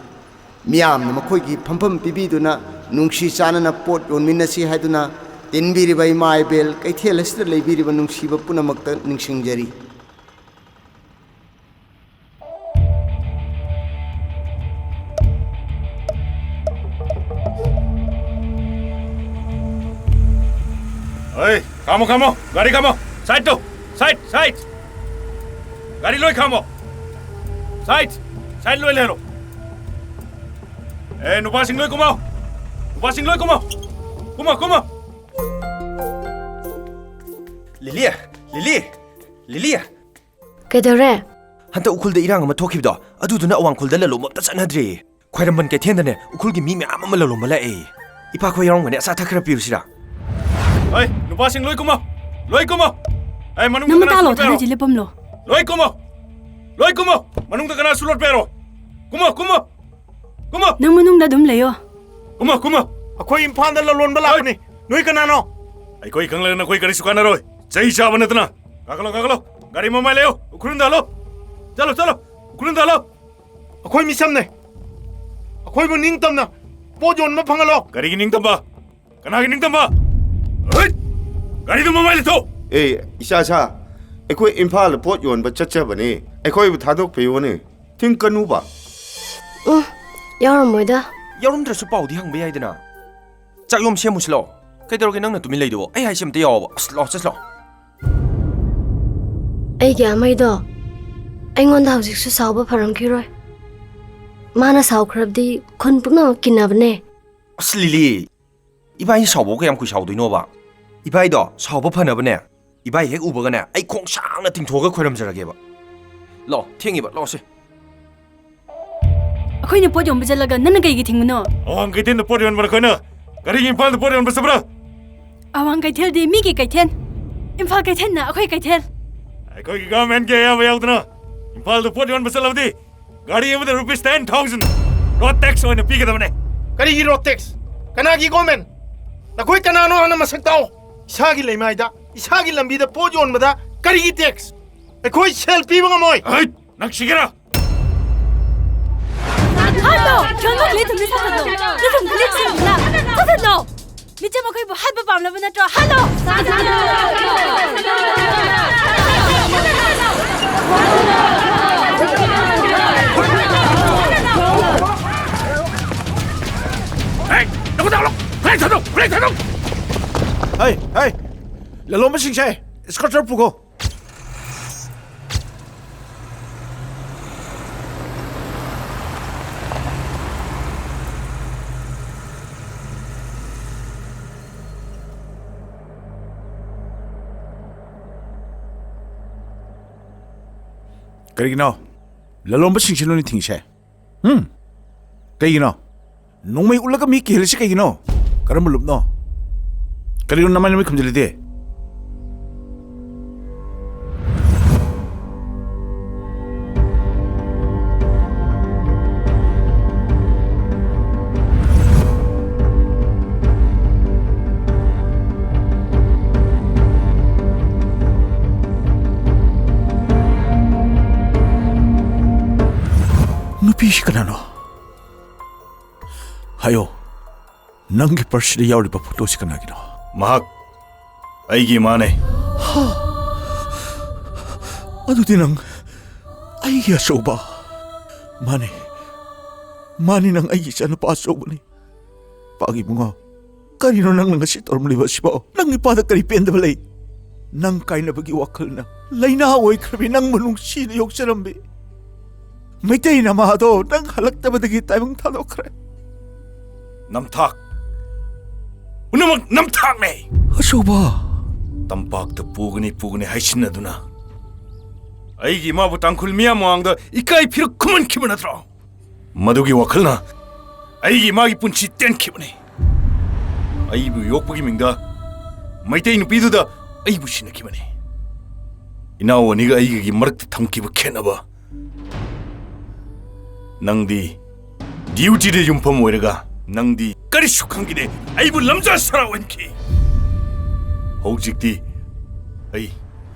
ꯃꯤꯌꯥꯝꯅ ꯃꯈꯣꯏꯒꯤ ꯐꯝꯐꯝ ꯄꯤꯕꯤꯗꯨꯅ ꯅꯨꯡꯁꯤ ꯆꯥꯟꯅꯅ ꯄꯣꯠ ꯌꯣꯟꯃꯤꯟꯅꯁꯤ ꯍꯥꯏꯗꯨꯅ ꯇꯤꯟꯕꯤꯔꯤꯕ ꯏꯃꯥ ꯏꯕꯦꯜ ꯀꯩꯊꯦꯜ ꯑꯁꯤꯗ ꯂꯩꯕꯤꯔꯤꯕ ꯅꯨꯡꯁꯤꯕ ꯄꯨꯝꯅꯃꯛꯇ ꯅꯤꯡꯁꯤꯡꯖꯔꯤ꯫ ꯑꯩ, ꯈꯥꯝꯃꯣ, ꯈꯥꯝꯃꯣ, ꯒꯥꯔꯤ ꯈꯥꯝꯃꯣ, ꯁꯥꯏꯠ ꯇꯧ, ꯁꯥꯏꯠ, ꯁꯥꯏꯠ, ꯒꯥꯔꯤ ꯂꯣꯏ ꯈꯥꯝꯃꯣ, ꯁꯥꯏꯠ, ꯁꯥꯏꯠ ꯂꯣꯏ ꯂꯩꯍꯜꯂꯣ꯫ ꯑꯦ, ꯅꯨꯄꯥꯁꯤꯡ ꯂꯣꯏ ꯀꯨꯝꯃꯣ, ꯅꯨꯄꯥꯁꯤꯡ ꯂꯣꯏ ꯀꯨꯝꯃꯣ, ꯀꯨꯝꯃꯣ, ꯀꯨꯝꯃꯣ꯫ ꯂꯤꯂꯤ, ꯂꯤꯂꯤ, ꯂꯤꯂꯤ꯫ ꯀꯩꯗꯧꯔꯦ? ꯍꯟꯗꯛ ꯎꯈ꯭ꯔꯨꯜꯗ ꯏꯔꯥꯡ ꯑꯃ ꯊꯣꯛꯈꯤꯕꯗꯣ, ꯑꯗꯨꯗꯨꯅ ꯑꯋꯥꯡꯈꯨꯜꯗ ꯂꯂꯣꯟꯕ ꯑꯝꯇ ꯆꯠꯅꯗ꯭ꯔꯦ꯫ ꯈ꯭ꯋꯥꯏꯔꯝꯕꯟ ꯀꯩꯊꯦꯜꯗꯅꯦ, ꯎꯈ꯭ꯔꯨꯜꯒꯤ ꯃꯤ ꯃꯌꯥꯝ ꯑꯃ ꯂꯂꯣꯟꯕ ꯂꯥꯛꯑꯦ꯫ ꯏꯄꯥꯈꯣꯏ ꯌꯥꯎꯔꯝꯒꯅꯤ, ꯑꯆꯥ ꯑꯊꯛ ꯈꯔ ꯄꯤꯔꯨꯁꯤꯔꯥ? ꯍꯩ, ꯅꯨꯄꯥꯁꯤꯡ ꯂꯣꯏ ꯀꯨꯝꯃꯣ! ꯂꯣꯏ ꯀꯨꯝꯃꯣ! ꯍꯩ, ꯃꯅꯨꯡꯗ ꯅꯪ ꯀꯅꯥꯁꯨ ꯃꯇꯥ ꯂꯣꯠꯄ ꯂꯣꯊꯔ ꯌꯥꯔꯣ? ꯍꯧꯖꯤꯛ ꯂꯦꯞꯄꯝꯂꯣ꯫ ꯂꯣꯏ ꯀꯨꯝꯃꯣ! ꯂꯣꯏ ꯀꯨꯝꯃꯣ! ꯃꯅꯨꯡꯗ ꯀꯅꯥꯁꯨ ꯂꯣꯠꯄ ꯌꯥꯔꯣ? ꯀꯨꯝꯃꯣ, ꯀꯨꯝꯃꯣ! ꯀꯨꯝꯃꯣ! ꯅꯪ ꯃꯅꯨꯡꯗ ꯑꯗꯨꯝ ꯂꯩꯌꯣ꯫ ꯀꯨꯝꯃꯣ, ꯀꯨꯝꯃꯣ! ꯑꯩꯈꯣꯏ ꯏꯝꯐꯥꯜꯗ ꯂꯂꯣꯟꯕ ꯂꯥꯛꯄꯅꯤ꯫ ꯅꯣꯏ ꯀꯅꯥꯅꯣ? ꯑꯩꯈꯣꯏ ꯈꯪꯂꯒ ꯅꯈꯣꯏ ꯀꯔꯤꯁꯨ ꯀꯥꯟꯅꯔꯣꯏ꯫ ꯆꯍꯤ ꯆꯥꯕ ꯅꯠꯇꯅ꯫ ꯀꯥꯈꯠꯂꯣ, ꯀꯥꯈꯠꯂꯣ꯫ ꯒꯥꯔꯤ ꯃꯃꯥꯏ ꯂꯩꯌꯣ꯫ ꯎꯈ꯭ꯔꯨꯜꯗ ꯍꯜꯂꯣ꯫ ꯆꯠꯂꯣ, ꯆꯠꯂꯣ꯫ ꯎꯈ꯭ꯔꯨꯜꯗ ꯍꯜꯂꯣ꯫ ꯑꯩꯈꯣꯏ ꯃꯤꯆꯝꯅꯦ꯫ ꯑꯩꯈꯣꯏꯕꯨ ꯅꯤꯡꯇꯝꯅ ꯄꯣꯠ ꯌꯣꯟꯕ ꯐꯪꯍꯜꯂꯣ꯫ ꯒꯥꯔꯤꯒꯤ ꯅꯤꯡꯇꯝꯕ? ꯀꯅꯥꯒꯤ ꯅꯤꯡꯇꯝꯕ? ꯍꯩꯠ! ꯒꯥꯔꯤꯗꯨ ꯃꯃꯥꯏ ꯂꯩꯊꯧ! ꯑꯦ, ꯏꯆꯥꯁꯥ, ꯑꯩꯈꯣꯏ ꯏꯝꯐꯥꯜꯗ ꯄꯣꯠ ꯌꯣꯟꯕ ꯆꯠꯆꯕꯅꯦ꯫ ꯑꯩꯈꯣꯏꯕꯨ ꯊꯥꯗꯣꯛꯄꯤꯌꯨꯅꯦ꯫ ꯊꯤꯡꯀꯅꯨꯕ꯫ ꯎꯝ, ꯌꯥꯎꯔꯝꯃꯣꯏꯗ꯫ ꯌꯥꯎꯔꯝꯗ꯭ꯔꯁꯨ ꯄꯥꯎꯗꯤ ꯍꯪꯕ ꯌꯥꯏꯗꯅ꯫ ꯆꯥꯛ ꯌꯣꯝ ꯁꯦꯝꯃꯨꯁꯤ ꯂꯥꯛꯑꯣ꯫ ꯀꯩꯗꯧꯔꯒꯦ ꯅꯪꯅ ꯇꯨꯃꯤꯟ ꯂꯩꯗꯨꯕꯣ? ꯑꯩ ꯍꯥꯏꯁꯦ ꯑꯝꯇ ꯌꯥꯎꯑꯣꯕ꯫ ꯑꯁ, ꯂꯥꯛꯑꯣ, ꯆꯠꯁꯤ ꯂꯥꯛꯑꯣ꯫ ꯑꯩꯒꯤ ꯑꯃꯩꯗꯣ ꯑꯩꯉꯣꯟꯗ ꯍꯧꯖꯤꯛꯁꯨ ꯁꯥꯎꯕ ꯐꯔꯝꯈꯤꯔꯣꯏ꯫ ꯃꯥꯅ ꯁꯥꯎꯈ꯭ꯔꯕꯗꯤ ꯈꯨꯟ ꯄꯨꯝꯅꯃꯛ ꯀꯤꯅꯕꯅꯦ꯫ ꯑꯁ ꯂꯤꯂꯤ, ꯏꯕꯥꯏ ꯁꯥꯎꯕꯕꯨ ꯀꯌꯥꯝ ꯀꯨꯏ ꯁꯥꯎꯗꯣꯏꯅꯣꯕ? ꯏꯕꯥꯏꯗꯣ ꯁꯥꯎꯕ ꯐꯅꯕꯅꯦ, ꯏꯕꯥꯏ ꯍꯦꯛ ꯎꯕꯒꯅꯦ ꯑꯩ ꯈꯣꯡ ꯁꯥꯡꯅ ꯇꯤꯡꯊꯣꯛꯑꯒ ꯈꯣꯏꯔꯝꯖꯔꯒꯦꯕ꯫ ꯂꯥꯛꯑꯣ, ꯊꯦꯡꯉꯤꯕ, ꯂꯥꯛꯑꯣꯁꯦ꯫ ꯑꯩꯈꯣꯏꯅ ꯄꯣꯠ ꯌꯣꯟꯕ ꯆꯠꯂꯒ ꯅꯪꯅ ꯀꯩꯒꯤ ꯊꯤꯡꯕꯅꯣ? ꯑꯋꯥꯡ ꯀꯩꯊꯦꯜꯗ ꯄꯣꯠ ꯌꯣꯟꯕ ꯅꯈꯣꯏꯅ ꯀꯔꯤꯒꯤ ꯏꯝꯐꯥꯜꯗ ꯄꯣꯠ ꯌꯣꯟꯕ ꯆꯠꯄ꯭ꯔꯥ? ꯑꯋꯥꯡ ꯀꯩꯊꯦꯜꯗꯤ ꯃꯤꯒꯤ ꯀꯩꯊꯦꯜ, ꯏꯝꯐꯥꯜ ꯀꯩꯊꯦꯜꯅ ꯑꯩꯈꯣꯏ ꯀꯩꯊꯦꯜ꯫ ꯑꯩꯈꯣꯏꯒꯤ ꯒꯚꯔꯟꯃꯦꯟꯠꯀꯤ ꯑꯌꯥꯕ ꯌꯥꯎꯗꯅ ꯏꯝꯐꯥꯜꯗ ꯄꯣꯠ ꯌꯣꯟꯕ ꯆꯠꯂꯕꯗꯤ ꯒꯥꯔꯤ ꯑꯃꯗ rupees ten thousand road tax ꯑꯣꯏꯅ ꯄꯤꯒꯗꯕꯅꯦ꯫ ꯀꯔꯤꯒꯤ ꯔꯣꯗ ꯇꯦꯛꯁ? ꯀꯅꯥꯒꯤ ꯒꯣꯔꯃꯦꯟ? ꯅꯈꯣꯏ ꯀꯅꯥꯅꯣ ꯍꯥꯟꯅ ꯃꯁꯛ ꯇꯥꯛꯑꯣ꯫ ꯏꯁꯥꯒꯤ ꯂꯩꯃꯥꯏꯗ, ꯏꯁꯥꯒꯤ ꯂꯝꯕꯤꯗ ꯄꯣꯠ ꯌꯣꯟꯕꯗ ꯀꯔꯤꯒꯤ ꯇꯦꯛꯁ? ꯑꯩꯈꯣꯏ ꯁꯦꯜ ꯄꯤꯕ ꯉꯝꯃꯣꯏ꯫ ꯍꯩꯠ! ꯅꯪ ꯁꯤꯒꯦꯔꯥ? ꯍꯥꯠꯂꯣ! ꯌꯣꯟꯕ ꯂꯩ ꯊꯨꯝꯗ ꯁꯥꯊꯠꯂꯣ! ꯅꯊꯨꯝ ꯈꯨꯂꯤꯛꯁꯤꯡꯗꯨꯅ ꯁꯥꯊꯠꯂꯣ! ꯃꯤꯆꯝ ꯑꯩꯈꯣꯏꯕꯨ ꯍꯥꯠꯄ ꯄꯥꯝꯂꯕ ꯅꯠꯇ꯭ꯔꯣ? ꯍꯥꯠꯂꯣ! ꯍꯦ! ꯅꯈꯨꯠ ꯊꯥꯗꯣꯛ! ꯐ꯭ꯂꯦꯛ ꯊꯥꯗꯣꯛ! ꯐ꯭ꯂꯦꯛ ꯊꯥꯗꯣꯛ! ꯍꯩ! ꯍꯩ! ꯂꯂꯣꯟꯕꯁꯤꯡꯁꯦ ꯏꯁꯀꯣꯇꯔ ꯄꯨꯈꯣ꯫ ꯀꯔꯤꯒꯤꯅꯣ ꯂꯂꯣꯟꯕꯁꯤꯡꯁꯤ ꯅꯣꯏꯅ ꯊꯤꯡꯉꯤꯁꯦ? ꯎꯝ? ꯀꯩꯒꯤꯅꯣ? ꯅꯣꯡꯃꯩ ꯎꯠꯂꯒ ꯃꯤ ꯀꯤꯍꯜꯂꯤꯁꯤ ꯀꯩꯒꯤꯅꯣ? ꯀꯔꯝꯕ ꯂꯨꯞꯅꯣ? ꯀꯔꯤꯒꯤꯅꯣ ꯅꯃꯥꯏ ꯅꯃꯤꯠ ꯈꯨꯝꯖꯤꯜꯂꯤꯗꯤ? ꯅꯨꯄꯤꯁꯤ ꯀꯅꯥꯅꯣ? ꯍꯥꯏꯌꯣ, ꯅꯪꯒꯤ ꯄꯔꯁꯁꯤꯗ ꯌꯥꯎꯔꯤꯕ ꯐꯣꯇꯣꯁꯤ ꯀꯅꯥꯒꯤꯅꯣ? ꯃꯍꯥꯛ ꯑꯩꯒꯤ ꯏꯃꯥꯅꯦ꯫ ꯍꯥ? ꯑꯗꯨꯗꯤ ꯅꯪ ꯑꯩꯒꯤ ꯑꯆꯧꯕ꯫ ꯃꯥꯅꯦ, ꯃꯥꯅꯤ, ꯅꯪ ꯑꯩꯒꯤ ꯏꯆꯥꯅꯨꯄꯥ ꯑꯆꯧꯕꯅꯤ꯫ ꯄꯥꯒꯤ ꯏꯕꯨꯡꯉꯣ, ꯀꯔꯤꯅꯣ ꯅꯪꯅ ꯉꯁꯤ ꯇꯧꯔꯝꯂꯤꯕ ꯑꯁꯤꯕꯣ? ꯅꯪ ꯏꯄꯥꯗ ꯀꯔꯤ ꯄꯦꯟꯗꯕ ꯂꯩ? ꯅꯪ ꯀꯥꯏꯅꯕꯒꯤ ꯋꯥꯈꯜꯅ ꯂꯥꯏꯅꯥ ꯑꯣꯏꯈ꯭ꯔꯕꯤ ꯅꯪꯕꯨ ꯅꯨꯡꯁꯤꯅ ꯌꯣꯛꯆꯔꯝꯕꯤ ꯃꯩꯇꯩ ꯅꯃꯥꯗꯣ ꯅꯪ ꯍꯜꯂꯛꯇꯕꯗꯒꯤ ꯇꯥꯏꯕꯪ ꯊꯥꯗꯣꯛꯈ꯭ꯔꯦ꯫ ꯅꯝꯊꯥꯛ꯫ ꯄꯨꯝꯅꯃꯛ ꯅꯝꯊꯥꯛꯅꯦ꯫ ꯑꯆꯧꯕ꯫ ꯇꯝꯄꯥꯛꯇ ꯄꯨꯒꯅꯤ, ꯄꯨꯒꯅꯤ ꯍꯥꯏꯁꯤꯟꯅꯗꯨꯅ ꯑꯩꯒꯤ ꯏꯃꯥꯕꯨ ꯇꯥꯡꯈꯨꯜ ꯃꯤꯌꯥꯝ ꯃꯃꯥꯡꯗ ꯏꯀꯥꯏ ꯐꯤꯔꯛ ꯈꯨꯝꯍꯟꯈꯤꯕ ꯅꯠꯇ꯭ꯔꯣ? ꯃꯗꯨꯒꯤ ꯋꯥꯈꯜꯅ ꯑꯩꯒꯤ ꯏꯃꯥꯒꯤ ꯄꯨꯟꯁꯤ ꯇꯦꯟꯈꯤꯕꯅꯤ꯫ ꯑꯩꯕꯨ ꯌꯣꯛꯄꯒꯤ ꯃꯤꯡꯗ ꯃꯩꯇꯩ ꯅꯨꯄꯤꯗꯨꯗ ꯑꯩꯕꯨ ꯁꯤꯟꯅꯈꯤꯕꯅꯤ꯫ ꯏꯅꯥꯎ ꯑꯅꯤꯒ ꯑꯩꯒꯒꯤ ꯃꯔꯛꯇ ꯊꯝꯈꯤꯕ ꯈꯦꯠꯅꯕ, ꯅꯪꯗꯤ ꯗ꯭ꯌꯨꯇꯤꯗ ꯌꯨꯝꯐꯝ ꯑꯣꯏꯔꯒ ꯅꯪꯗꯤ ꯀꯔꯤꯁꯨ ꯈꯪꯈꯤꯗꯦ꯫ ꯑꯩꯕꯨ ꯂꯝꯖꯥ ꯁꯔꯥ ꯑꯣꯏꯍꯟꯈꯤ꯫ ꯍꯧꯖꯤꯛꯇꯤ ꯑꯩ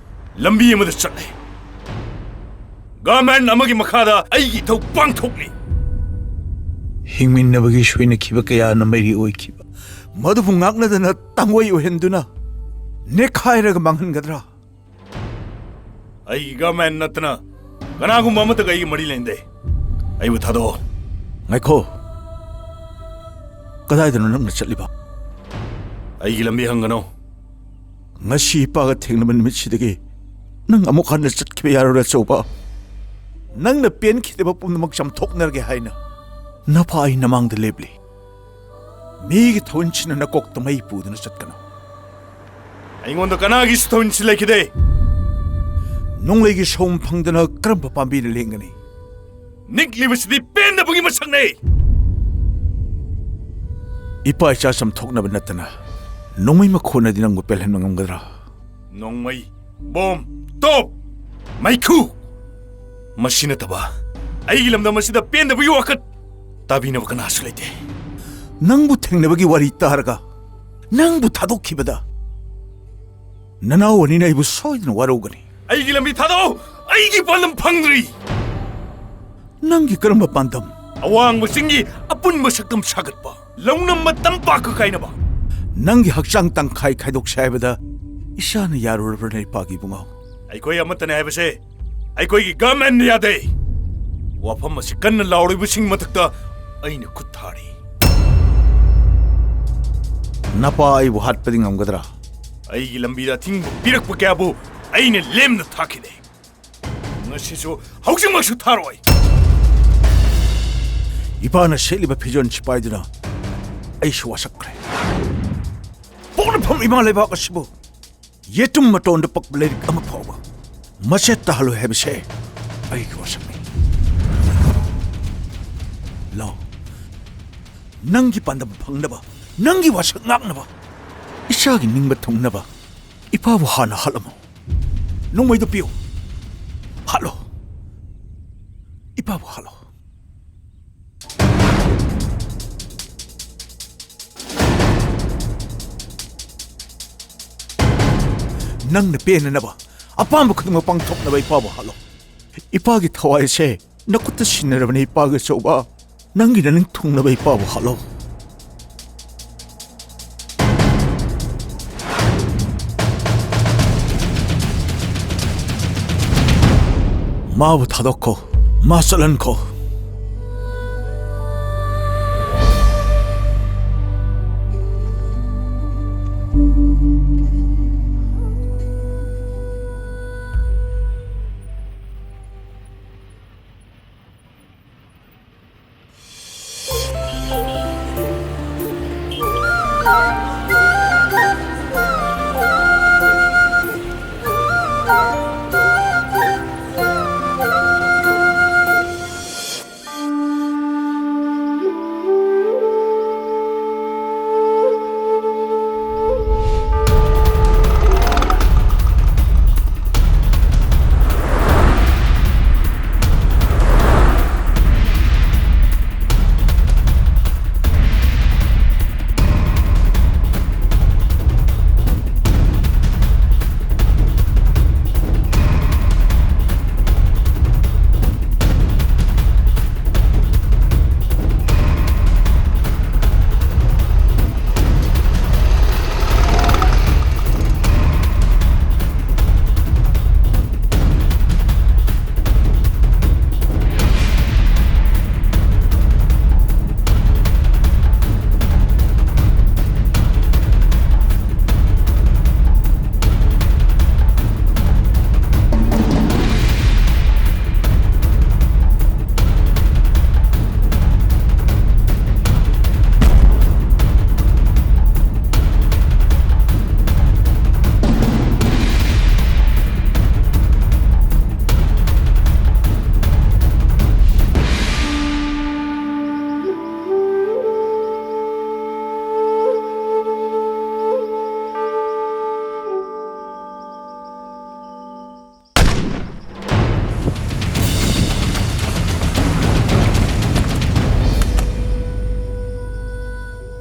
ꯂꯝꯕꯤ ꯑꯃꯗ ꯆꯠꯂꯦ꯫ ꯒꯚꯔꯟꯃꯦꯟꯠ ꯑꯃꯒꯤ ꯃꯈꯥꯗ ꯑꯩꯒꯤ ꯏꯊꯧ ꯄꯥꯡꯊꯣꯛꯂꯤ꯫ ꯍꯤꯡꯃꯤꯟꯅꯕꯒꯤ ꯁꯣꯏꯅꯈꯤꯕ ꯀꯌꯥꯅ ꯃꯩꯔꯤ ꯑꯣꯏꯈꯤꯕ ꯃꯗꯨꯕꯨ ꯉꯥꯛꯅꯗꯅ ꯇꯥꯡꯒꯣꯏ ꯑꯣꯏꯍꯟꯗꯨꯅ ꯅꯦꯛꯈꯥꯏꯔꯒ ꯃꯥꯡꯍꯟꯒꯗ꯭ꯔꯥ? ꯑꯩꯒꯤ ꯒꯚꯔꯟꯃꯦꯟꯠ ꯅꯠꯇꯅ ꯀꯅꯥꯒꯨꯝꯕ ꯑꯃꯠꯇꯒ ꯑꯩꯒꯤ ꯃꯔꯤ ꯂꯩꯅꯗꯦ꯫ ꯑꯩꯕꯨ ꯊꯥꯗꯣꯛꯑꯣ꯫ ꯉꯥꯏꯈꯣ꯫ ꯀꯗꯥꯏꯗꯅꯣ ꯅꯪꯅ ꯆꯠꯂꯤꯕ? ꯑꯩꯒꯤ ꯂꯝꯕꯤ ꯍꯪꯒꯅꯨ꯫ ꯉꯁꯤ ꯏꯄꯥꯒ ꯊꯦꯡꯅꯕ ꯅꯨꯃꯤꯠꯁꯤꯗꯒꯤ ꯅꯪ ꯑꯃꯨꯛ ꯍꯟꯅ ꯆꯠꯈꯤꯕ ꯌꯥꯔꯣꯏ ꯑꯆꯧꯕ꯫ ꯅꯪꯅ ꯄꯦꯟꯈꯤꯗꯕ ꯄꯨꯝꯅꯃꯛ ꯆꯥꯝꯊꯣꯛꯅꯔꯒꯦ ꯍꯥꯏꯅ ꯅꯄꯥ ꯑꯩ ꯅꯃꯥꯡꯗ ꯂꯦꯞꯂꯤ꯫ ꯃꯤꯒꯤ ꯊꯋꯥꯏꯁꯤꯅ ꯅꯀꯣꯛꯇ ꯃꯩ ꯄꯨꯗꯨꯅ ꯆꯠꯀꯅꯨ꯫ ꯑꯩꯉꯣꯟꯗ ꯀꯅꯥꯒꯤꯁꯨ ꯊꯋꯥꯏꯁꯤ ꯂꯩꯈꯤꯗꯦ꯫ ꯅꯣꯡꯂꯩꯒꯤ ꯁꯣꯝ ꯐꯪꯗꯅ ꯀꯔꯝꯕ ꯄꯥꯝꯕꯤꯅ ꯂꯦꯡꯒꯅꯤ? ꯅꯤꯛꯂꯤꯕꯁꯤꯗꯤ ꯄꯦꯟꯗꯕꯒꯤ ꯃꯁꯛꯅꯦ꯫ ꯏꯄꯥ ꯏꯆꯥ ꯆꯥꯝꯊꯣꯛꯅꯕ ꯅꯠꯇꯅ ꯅꯣꯡꯃꯩ ꯃꯈꯣꯟꯅꯗꯤ ꯅꯪꯕꯨ ꯄꯦꯜꯍꯟꯕ ꯉꯝꯒꯗ꯭ꯔꯥ? ꯅꯣꯡꯃꯩ, ꯕꯣꯝ, ꯇꯣꯞ, ꯃꯩꯈꯨ, ꯃꯁꯤ ꯅꯠꯇꯕ ꯑꯩꯒꯤ ꯂꯝꯗꯝ ꯑꯁꯤꯗ ꯄꯦꯟꯗꯕꯒꯤ ꯋꯥꯀꯠ ꯇꯥꯕꯤꯅꯕ ꯀꯅꯥꯁꯨ ꯂꯩꯇꯦ꯫ ꯅꯪꯕꯨ ꯊꯦꯡꯅꯕꯒꯤ ꯋꯥꯔꯤ ꯇꯥꯔꯒ ꯅꯪꯕꯨ ꯊꯥꯗꯣꯛꯈꯤꯕꯗ ꯅꯅꯥꯎ ꯑꯅꯤꯅ ꯑꯩꯕꯨ ꯁꯣꯏꯗꯅ ꯋꯥꯔꯧꯒꯅꯤ꯫ ꯑꯩꯒꯤ ꯂꯝꯕꯤ ꯊꯥꯗꯣꯛꯎ꯫ ꯑꯩꯒꯤ ꯄꯥꯟꯗꯝ ꯐꯪꯗ꯭ꯔꯤ꯫ ꯅꯪꯒꯤ ꯀꯔꯝꯕ ꯄꯥꯟꯗꯝ? ꯑꯋꯥꯡꯕ ꯆꯤꯡꯒꯤ ꯑꯄꯨꯟꯕ ꯁꯛꯇꯝ ꯁꯥꯒꯠꯄ, ꯂꯧꯅꯝꯕ ꯇꯝꯄꯥꯛꯀ ꯀꯥꯏꯅꯕ꯫ ꯅꯪꯒꯤ ꯍꯛꯆꯥꯡ ꯇꯪꯈꯥꯏ ꯈꯥꯏꯗꯣꯛꯁꯦ ꯍꯥꯏꯕꯗ ꯏꯁꯥꯅ ꯌꯥꯔꯨꯔꯕ꯭ꯔꯅꯦ, ꯏꯄꯥꯒꯤ ꯏꯕꯨꯡꯉꯣ? ꯑꯩꯈꯣꯏ ꯑꯃꯠꯇꯅꯦ ꯍꯥꯏꯕꯁꯦ ꯑꯩꯈꯣꯏꯒꯤ ꯒꯚꯔꯟꯃꯦꯟꯠꯅ ꯌꯥꯗꯦ꯫ ꯋꯥꯐꯝ ꯑꯁꯤ ꯀꯟꯅ ꯂꯥꯎꯔꯤꯕꯁꯤꯡ ꯃꯊꯛꯇ ꯑꯩꯅ ꯈꯨꯠ ꯊꯥꯔꯤ꯫ ꯅꯄꯥ ꯑꯩꯕꯨ ꯍꯥꯠꯄꯗꯤ ꯉꯝꯒꯗ꯭ꯔꯥ? ꯑꯩꯒꯤ ꯂꯝꯕꯤꯗ ꯑꯊꯤꯡꯕ ꯄꯤꯔꯛꯄ ꯀꯌꯥꯕꯨ ꯑꯩꯅ ꯂꯦꯝꯅ ꯊꯥꯈꯤꯗꯦ꯫ ꯉꯁꯤꯁꯨ, ꯍꯧꯖꯤꯛꯃꯛꯁꯨ ꯊꯥꯔꯣꯏ꯫ ꯏꯄꯥꯅ ꯁꯦꯠꯂꯤꯕ ꯐꯤꯖꯣꯜ ꯁꯤꯄꯥꯏꯗꯨꯅ ꯑꯩꯁꯨ ꯋꯥꯁꯛꯈ꯭ꯔꯦ꯫ ꯄꯣꯛꯅꯐꯝ ꯏꯃꯥ ꯂꯩꯕꯥꯛ ꯑꯁꯤꯕꯨ ꯌꯦꯇꯨꯝ ꯃꯇꯣꯟꯗ ꯄꯛꯄ ꯂꯩꯔꯤꯛ ꯑꯃ ꯐꯥꯎꯕ ꯃꯆꯦꯠ ꯇꯥꯍꯜꯂꯣꯏ ꯍꯥꯏꯕꯁꯦ ꯑꯩꯒꯤ ꯋꯥꯁꯛꯅꯤ꯫ ꯂꯥꯎ, ꯅꯪꯒꯤ ꯄꯥꯟꯗꯝ ꯐꯪꯅꯕ, ꯅꯪꯒꯤ ꯋꯥꯁꯛ ꯉꯥꯛꯅꯕ, ꯏꯆꯥꯒꯤ ꯅꯤꯡꯕ ꯊꯨꯡꯅꯕ ꯏꯄꯥꯕꯨ ꯍꯥꯟꯅ ꯍꯥꯠꯂꯝꯃꯨ꯫ ꯅꯣꯡꯃꯩꯗꯨ ꯄꯤꯌꯨ꯫ ꯍꯥꯠꯂꯣ꯫ ꯏꯄꯥꯕꯨ ꯍꯥꯠꯂꯣ꯫ ꯅꯪꯅ ꯄꯦꯟꯅꯅꯕ, ꯑꯄꯥꯝꯕ ꯈꯨꯗꯤꯡꯃꯛ ꯄꯥꯡꯊꯣꯛꯅꯕ ꯏꯄꯥꯕꯨ ꯍꯥꯠꯂꯣ꯫ ꯏꯄꯥꯒꯤ ꯊꯋꯥꯏ ꯑꯁꯦ ꯅꯈꯨꯠꯇ ꯁꯤꯟꯅꯔꯕꯅꯤ, ꯏꯄꯥꯒꯤ ꯑꯆꯧꯕ꯫ ꯅꯪꯒꯤ ꯅꯅꯤꯡ ꯊꯨꯡꯅꯕ ꯏꯄꯥꯕꯨ ꯍꯥꯠꯂꯣ꯫ ꯃꯥꯕꯨ ꯊꯥꯗꯣꯛꯈꯣ, ꯃꯥ ꯆꯠꯍꯟꯈꯣ꯫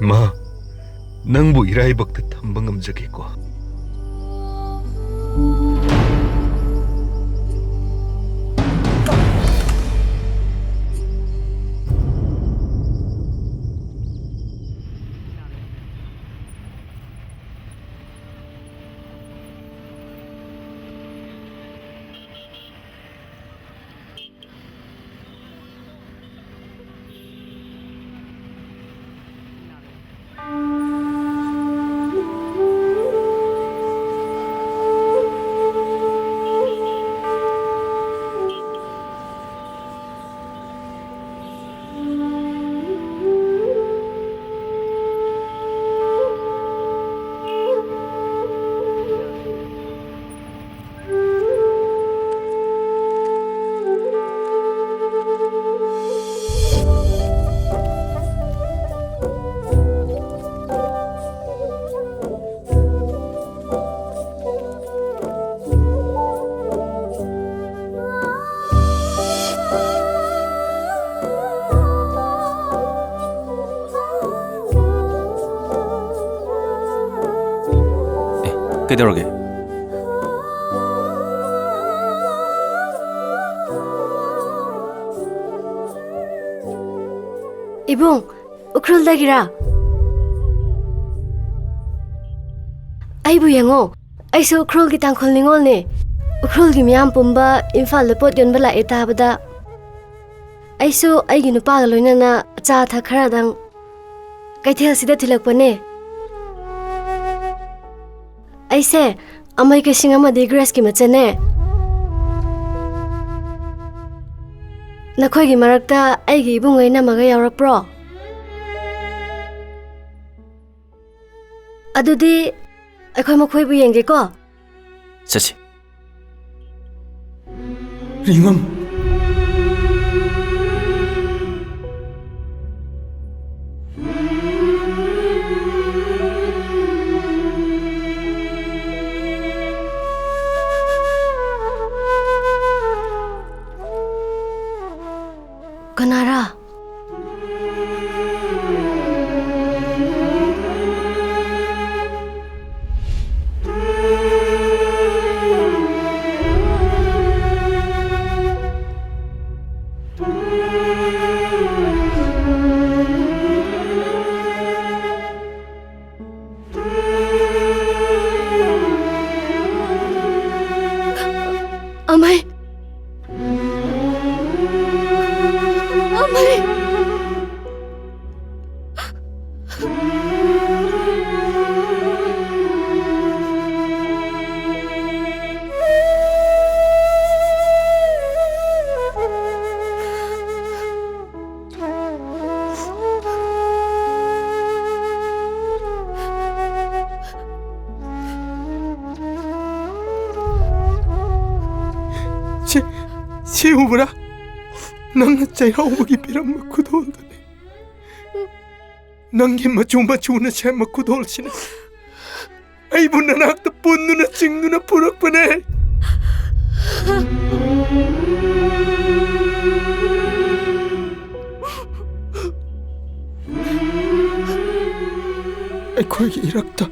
ꯃꯥ, ꯅꯪꯕꯨ ꯏꯔꯥꯏꯕꯛꯇ ꯊꯝꯕ ꯉꯝꯖꯒꯦꯀꯣ? ꯑꯦ, ꯀꯩꯗꯧꯔꯒꯦ? ꯏꯕꯨꯡ, ꯎꯈ꯭ꯔꯨꯜꯗꯒꯤꯔꯥ? ꯑꯩꯕꯨ ꯌꯦꯡꯉꯣ, ꯑꯩꯁꯨ ꯎꯈ꯭ꯔꯨꯜꯒꯤ ꯇꯥꯡꯈꯨꯜ ꯅꯤꯉꯣꯜꯅꯦ꯫ ꯎꯈ꯭ꯔꯨꯜꯒꯤ ꯃꯤꯌꯥꯝ ꯄꯨꯝꯕ ꯏꯝꯐꯥꯜꯗ ꯄꯣꯠ ꯌꯣꯟꯕ ꯂꯥꯛꯑꯦ ꯇꯥꯕꯗ, ꯑꯩꯁꯨ ꯑꯩꯒꯤ ꯅꯨꯄꯥꯒ ꯂꯣꯏꯅꯅ ꯑꯆꯥ ꯑꯊꯛ ꯈꯔꯗꯪ ꯀꯩꯊꯦꯜꯁꯤꯗ ꯊꯤꯜꯂꯛꯄꯅꯦ꯫ ꯑꯩꯁꯦ ꯑꯃꯩ ꯀꯩꯁꯤꯡ ꯑꯃꯗꯤ ꯒ꯭ꯔꯦꯁꯀꯤ ꯃꯆꯟꯅꯦ꯫ ꯅꯈꯣꯏꯒꯤ ꯃꯔꯛꯇ ꯑꯩꯒꯤ ꯏꯕꯨꯡꯉꯣ ꯏꯅꯝꯃꯒ ꯌꯥꯎꯔꯛꯄ꯭ꯔꯣ? ꯑꯗꯨꯗꯤ ꯑꯩꯈꯣꯏ ꯃꯈꯣꯏꯕꯨ ꯌꯦꯡꯒꯦꯀꯣ꯫ ꯆꯠꯁꯤ꯫ ꯔꯤꯉꯝ꯫ ꯀꯅꯥꯔꯥ? ꯑꯃꯩ! ꯁꯤ, ꯁꯤ ꯎꯕ꯭ꯔꯥ? ꯅꯪꯅ ꯆꯩꯔꯥꯎꯕꯒꯤ ꯄꯤꯔꯝꯕ ꯈꯨꯗꯣꯜꯗꯨꯅꯤ꯫ ꯅꯪꯒꯤ ꯃꯆꯨ ꯃꯆꯨꯅ ꯁꯦꯝꯕ ꯈꯨꯗꯣꯜꯁꯤꯅ ꯑꯩꯕꯨ ꯅꯅꯥꯛꯇ ꯄꯨꯟꯗꯨꯅ ꯆꯤꯡꯗꯨꯅ ꯄꯨꯔꯛꯄꯅꯦ꯫ ꯑꯩꯈꯣꯏꯒꯤ ꯏꯔꯛꯇ,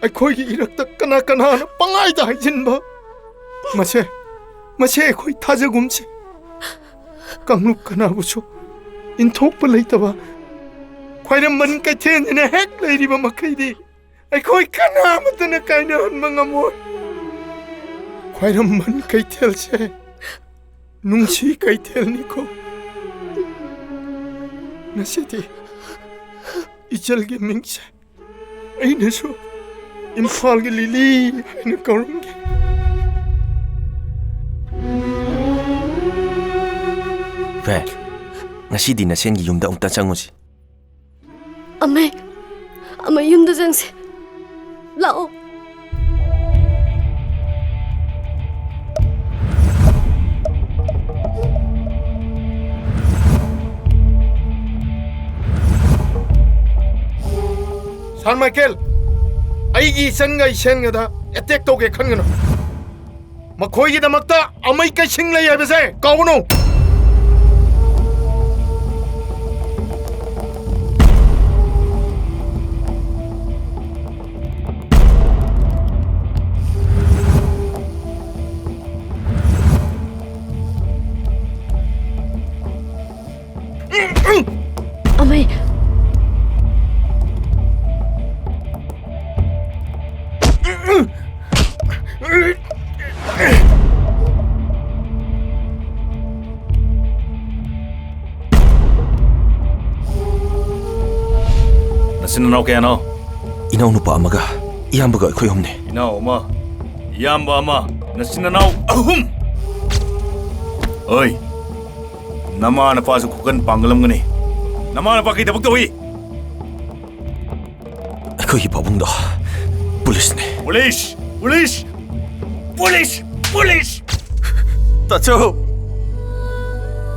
ꯑꯩꯈꯣꯏꯒꯤ ꯏꯔꯛꯇ ꯀꯅꯥ ꯀꯅꯥꯅ ꯄꯪꯍꯥꯏꯗ ꯍꯥꯏꯖꯤꯟꯕ? ꯃꯁꯦ, ꯃꯁꯦ ꯑꯩꯈꯣꯏ ꯊꯥꯖꯒꯨꯝꯁꯤ꯫ ꯀꯥꯡꯂꯨꯞ ꯀꯅꯥꯕꯨꯁꯨ ꯏꯟꯊꯣꯛꯄ ꯂꯩꯇꯕ ꯈ꯭ꯋꯥꯏꯔꯝꯕꯟ ꯀꯩꯊꯦꯜꯁꯤꯅ ꯍꯦꯛ ꯂꯩꯔꯤꯕ ꯃꯈꯩꯗꯤ ꯑꯩꯈꯣꯏ ꯀꯅꯥꯃꯠꯇꯅ ꯀꯥꯏꯅꯍꯟꯕ ꯉꯝꯃꯣꯏ꯫ ꯈ꯭ꯋꯥꯏꯔꯝꯕꯟ ꯀꯩꯊꯦꯜꯁꯦ ꯅꯨꯡꯁꯤ ꯀꯩꯊꯦꯜꯅꯤꯀꯣ꯫ ꯉꯁꯤꯗꯤ ꯏꯆꯜꯒꯤ ꯃꯤꯡꯁꯦ ꯑꯩꯅꯁꯨ ꯏꯝꯐꯥꯜꯒꯤ ꯂꯤꯂꯤ ꯍꯥꯏꯅ ꯀꯧꯔꯝꯒꯦ꯫ ꯚꯦ, ꯉꯁꯤꯗꯤ ꯅꯁꯦꯟꯒꯤ ꯌꯨꯝꯗ ꯑꯃꯨꯛꯇ ꯆꯪꯉꯨꯁꯤ꯫ ꯑꯃꯩ, ꯑꯃꯩ, ꯌꯨꯝꯗ ꯆꯪꯁꯤ꯫ ꯂꯥꯛꯑꯣ꯫ ꯁꯥꯔ ꯃꯥꯏꯀꯦꯜ, ꯑꯩꯒꯤ ꯏꯆꯟꯒ ꯏꯁꯦꯟꯒꯗ ꯑꯦꯇꯦꯛ ꯇꯧꯒꯦ ꯈꯟꯒꯅꯨ꯫ ꯃꯈꯣꯏꯒꯤꯗꯃꯛꯇ ꯑꯃꯩ ꯀꯩꯁꯤꯡ ꯂꯩ ꯍꯥꯏꯕꯁꯦ ꯀꯥꯎꯒꯅꯨ꯫ ꯑꯃꯩ꯫ ꯅꯆꯤꯟ ꯅꯅꯥꯎ ꯀꯌꯥꯅꯣ? ꯏꯅꯥꯎꯅꯨꯄꯥ ꯑꯃꯒ ꯏꯌꯥꯝꯕꯒ ꯑꯩꯈꯣꯏ ꯑꯍꯨꯝꯅꯦ꯫ ꯏꯅꯥꯎ ꯑꯃ, ꯏꯌꯥꯝꯕ ꯑꯃ, ꯅꯆꯤꯟ ꯅꯅꯥꯎ ꯑꯍꯨꯝ꯫ ꯑꯣꯏ, ꯅꯃꯥ ꯅꯄꯥꯁꯨ ꯈꯨꯀꯟ ꯄꯥꯡꯒꯜ ꯑꯃꯒꯅꯤ꯫ ꯅꯃꯥ ꯅꯄꯥ ꯀꯩ ꯊꯕꯛ ꯇꯧꯏ? ꯑꯩꯈꯣꯏꯒꯤ ꯄꯥꯕꯨꯡꯗꯣ ꯄꯨꯂꯤꯁꯅꯦ꯫ ꯄꯨꯂꯤꯁ! ꯄꯨꯂꯤꯁ! ꯄꯨꯂꯤꯁ! ꯄꯨꯂꯤꯁ! ꯇꯥꯆꯧ!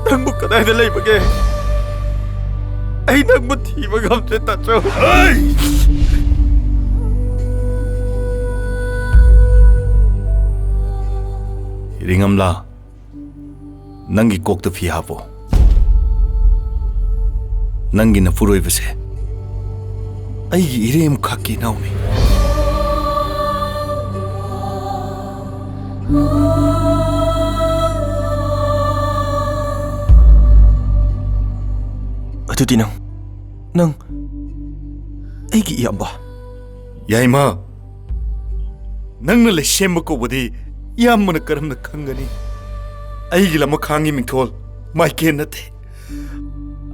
ꯅꯪꯕꯨ ꯀꯗꯥꯏꯗ ꯂꯩꯕꯒꯦ? ꯑꯩ ꯅꯪꯕꯨ ꯊꯤꯕ ꯉꯝꯗ꯭ꯔꯦ, ꯇꯥꯆꯧ꯫ ꯍꯩ! ꯏꯔꯤꯉꯝꯂꯥ, ꯅꯪꯒꯤ ꯀꯣꯛꯇ ꯐꯤ ꯍꯥꯞꯄꯣ꯫ ꯅꯪꯒꯤ ꯅꯄꯨꯔꯣꯏꯕꯁꯦ ꯑꯩꯒꯤ ꯏꯔꯦꯝ ꯈꯛꯀꯤ ꯏꯅꯥꯎꯅꯤ꯫ ꯑꯗꯨꯗꯤ ꯅꯪ, ꯅꯪ ꯑꯩꯒꯤ ꯏꯌꯥꯝꯕ? ꯌꯥꯏꯃ, ꯅꯪꯅ ꯂꯩꯁꯦꯝꯕ ꯀꯧꯕꯗꯤ ꯏꯌꯥꯝꯕꯅ ꯀꯔꯝꯅ ꯈꯪꯒꯅꯤ? ꯑꯩꯒꯤ ꯂꯃꯈꯥꯡꯒꯤ ꯃꯤꯡꯊꯣꯜ ꯃꯥꯏꯀꯦꯟ ꯅꯠꯇꯦ꯫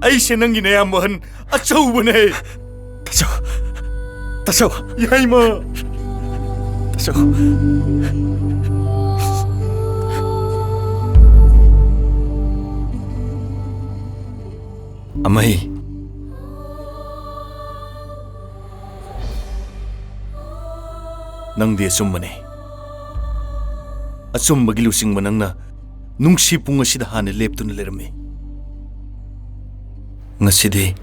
ꯑꯩꯁꯦ ꯅꯪꯒꯤ ꯅꯌꯥꯝꯕ ꯑꯍꯟ ꯑꯆꯧꯕꯅꯦ꯫ ꯇꯥꯆꯧ! ꯇꯥꯆꯧ! ꯌꯥꯏꯃ! ꯇꯥꯆꯧ! ꯑꯃꯩ, ꯅꯪꯗꯤ ꯑꯆꯨꯝꯕꯅꯤ꯫ ꯑꯆꯨꯝꯕꯒꯤ ꯂꯨꯆꯤꯡꯕ ꯅꯪꯅ ꯅꯨꯡꯁꯤ ꯄꯨꯡ ꯑꯁꯤꯗ ꯍꯥꯟꯅ ꯂꯦꯞꯇꯨꯅ ꯂꯩꯔꯝꯃꯤ꯫ ꯉꯁꯤꯗꯤ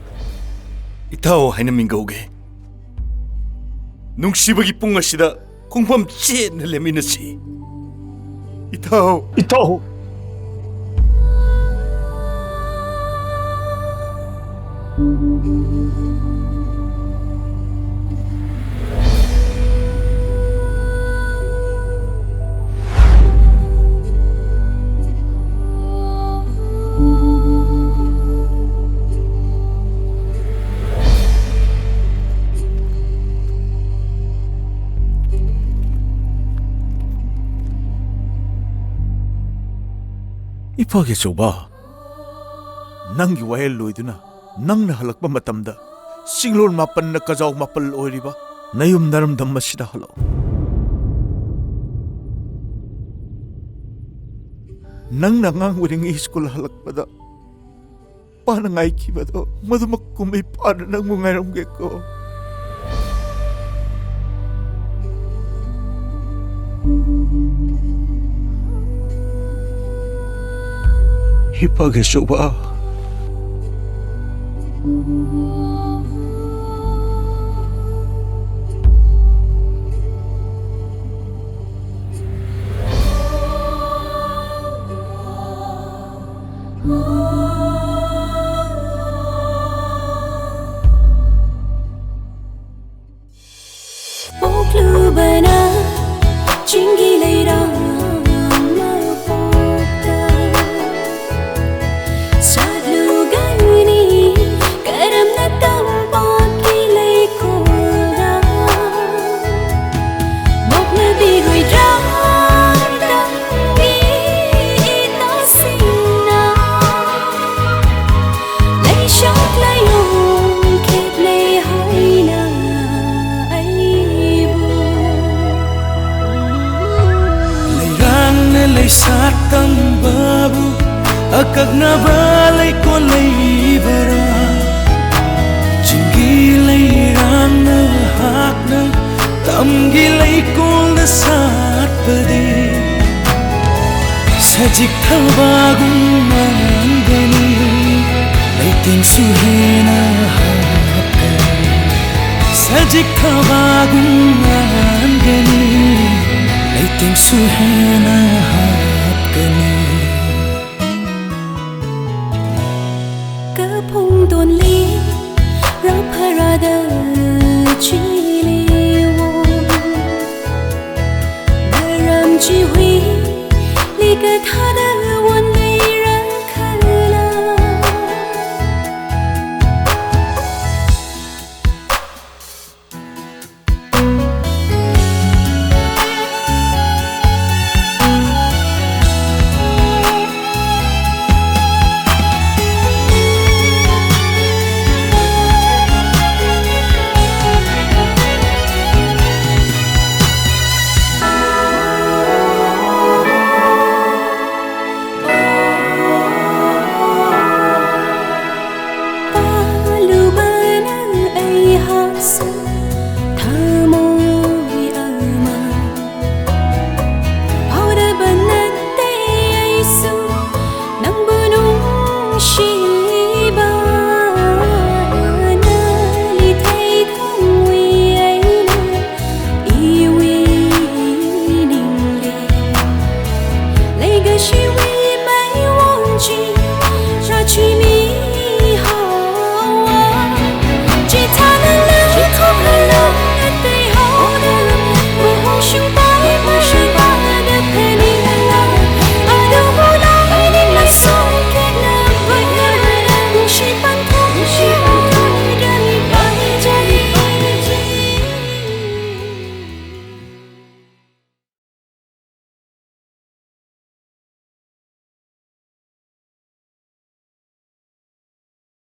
ꯏꯇꯥꯎ ꯍꯥꯏꯅ ꯃꯤꯡꯒꯧꯒꯦ꯫ ꯅꯨꯡꯁꯤꯕꯒꯤ ꯄꯨꯡ ꯑꯁꯤꯗ ꯈꯣꯡꯐꯝ ꯆꯦꯠꯅ ꯂꯦꯞꯃꯤꯟꯅꯁꯤ꯫ ꯏꯇꯥꯎ! ꯏꯇꯥꯎ! ꯏꯄꯥꯒꯤ ꯑꯆꯧꯕ, ꯅꯪꯒꯤ ꯋꯥꯌꯦꯜ ꯂꯣꯏꯗꯨꯅ ꯅꯪꯅ ꯍꯜꯂꯛꯄ ꯃꯇꯝꯗ ꯆꯤꯡꯂꯣꯟ ꯃꯥꯄꯟꯅ ꯀꯖꯥꯎ ꯃꯥꯄꯜ ꯑꯣꯏꯔꯤꯕ ꯅꯌꯨꯝ ꯅꯔꯝꯗꯝ ꯑꯁꯤꯗ ꯍꯜꯂꯛꯎ꯫ ꯅꯪꯅ ꯑꯉꯥꯡ ꯑꯣꯏꯔꯤꯉꯩ ꯁ꯭ꯀꯨꯜ ꯍꯜꯂꯛꯄꯗ ꯄꯥꯅ ꯉꯥꯏꯈꯤꯕꯗꯣ, ꯃꯗꯨꯃꯛ ꯀꯨꯝꯍꯩ ꯄꯥꯅ ꯅꯪꯕꯨ ꯉꯥꯏꯔꯝꯒꯦꯀꯣ꯫ ꯍꯤꯞꯄꯒꯦ ꯆꯨꯕ꯫ ꯄꯣꯛꯂꯨꯕꯅ ꯆꯤꯡꯒꯤ ꯂꯩꯔꯥꯡ ꯃꯄꯣꯛꯇ ꯁꯥꯠꯂꯨꯒꯅꯤ, ꯀꯔꯝꯅ ꯇꯝꯄꯥꯛꯀꯤ ꯂꯩꯀꯣꯜꯗ ꯄꯣꯛꯂꯕꯤꯔꯣꯏꯗ꯭ꯔꯥ ꯇꯝꯒꯤ ꯏꯇꯥꯁꯤꯡꯅ? ꯂꯩꯁꯥ ꯂꯥꯏꯑꯣꯡ ꯈꯦꯠꯅꯩ ꯍꯥꯏꯅ ꯑꯩꯕꯨ ꯂꯩꯔꯥꯡꯅ ꯂꯩꯁꯥ ꯇꯝꯕꯕꯨ ꯑꯀꯛꯅꯕ ꯂꯩꯀꯣꯜ ꯂꯩꯕꯔꯥ? ꯆꯤꯡꯒꯤ ꯂꯩꯔꯥꯡꯅ ꯍꯥꯛꯅ ꯇꯝꯒꯤ ꯂꯩꯀꯣꯜꯗ ꯁꯥꯠꯄꯗꯤ ꯁꯖꯤꯛ ꯊꯕꯥꯒꯨꯝ ꯉꯥꯟꯒꯅꯤ, ꯂꯩꯇꯦꯡꯁꯨ ꯍꯦꯟꯅ ꯍꯥꯞꯀꯅꯤ꯫ ꯁꯖꯤꯛ ꯊꯕꯥꯒꯨꯝ ꯉꯥꯟꯒꯅꯤ, ꯂꯩꯇꯦꯡꯁꯨ ꯍꯦꯟꯅ ꯍꯥꯞꯀꯅꯤ꯫ ꯀꯐꯣꯡ ꯗꯣꯟꯂꯤ ꯔꯥꯐꯔꯥꯗ ꯆꯤꯡ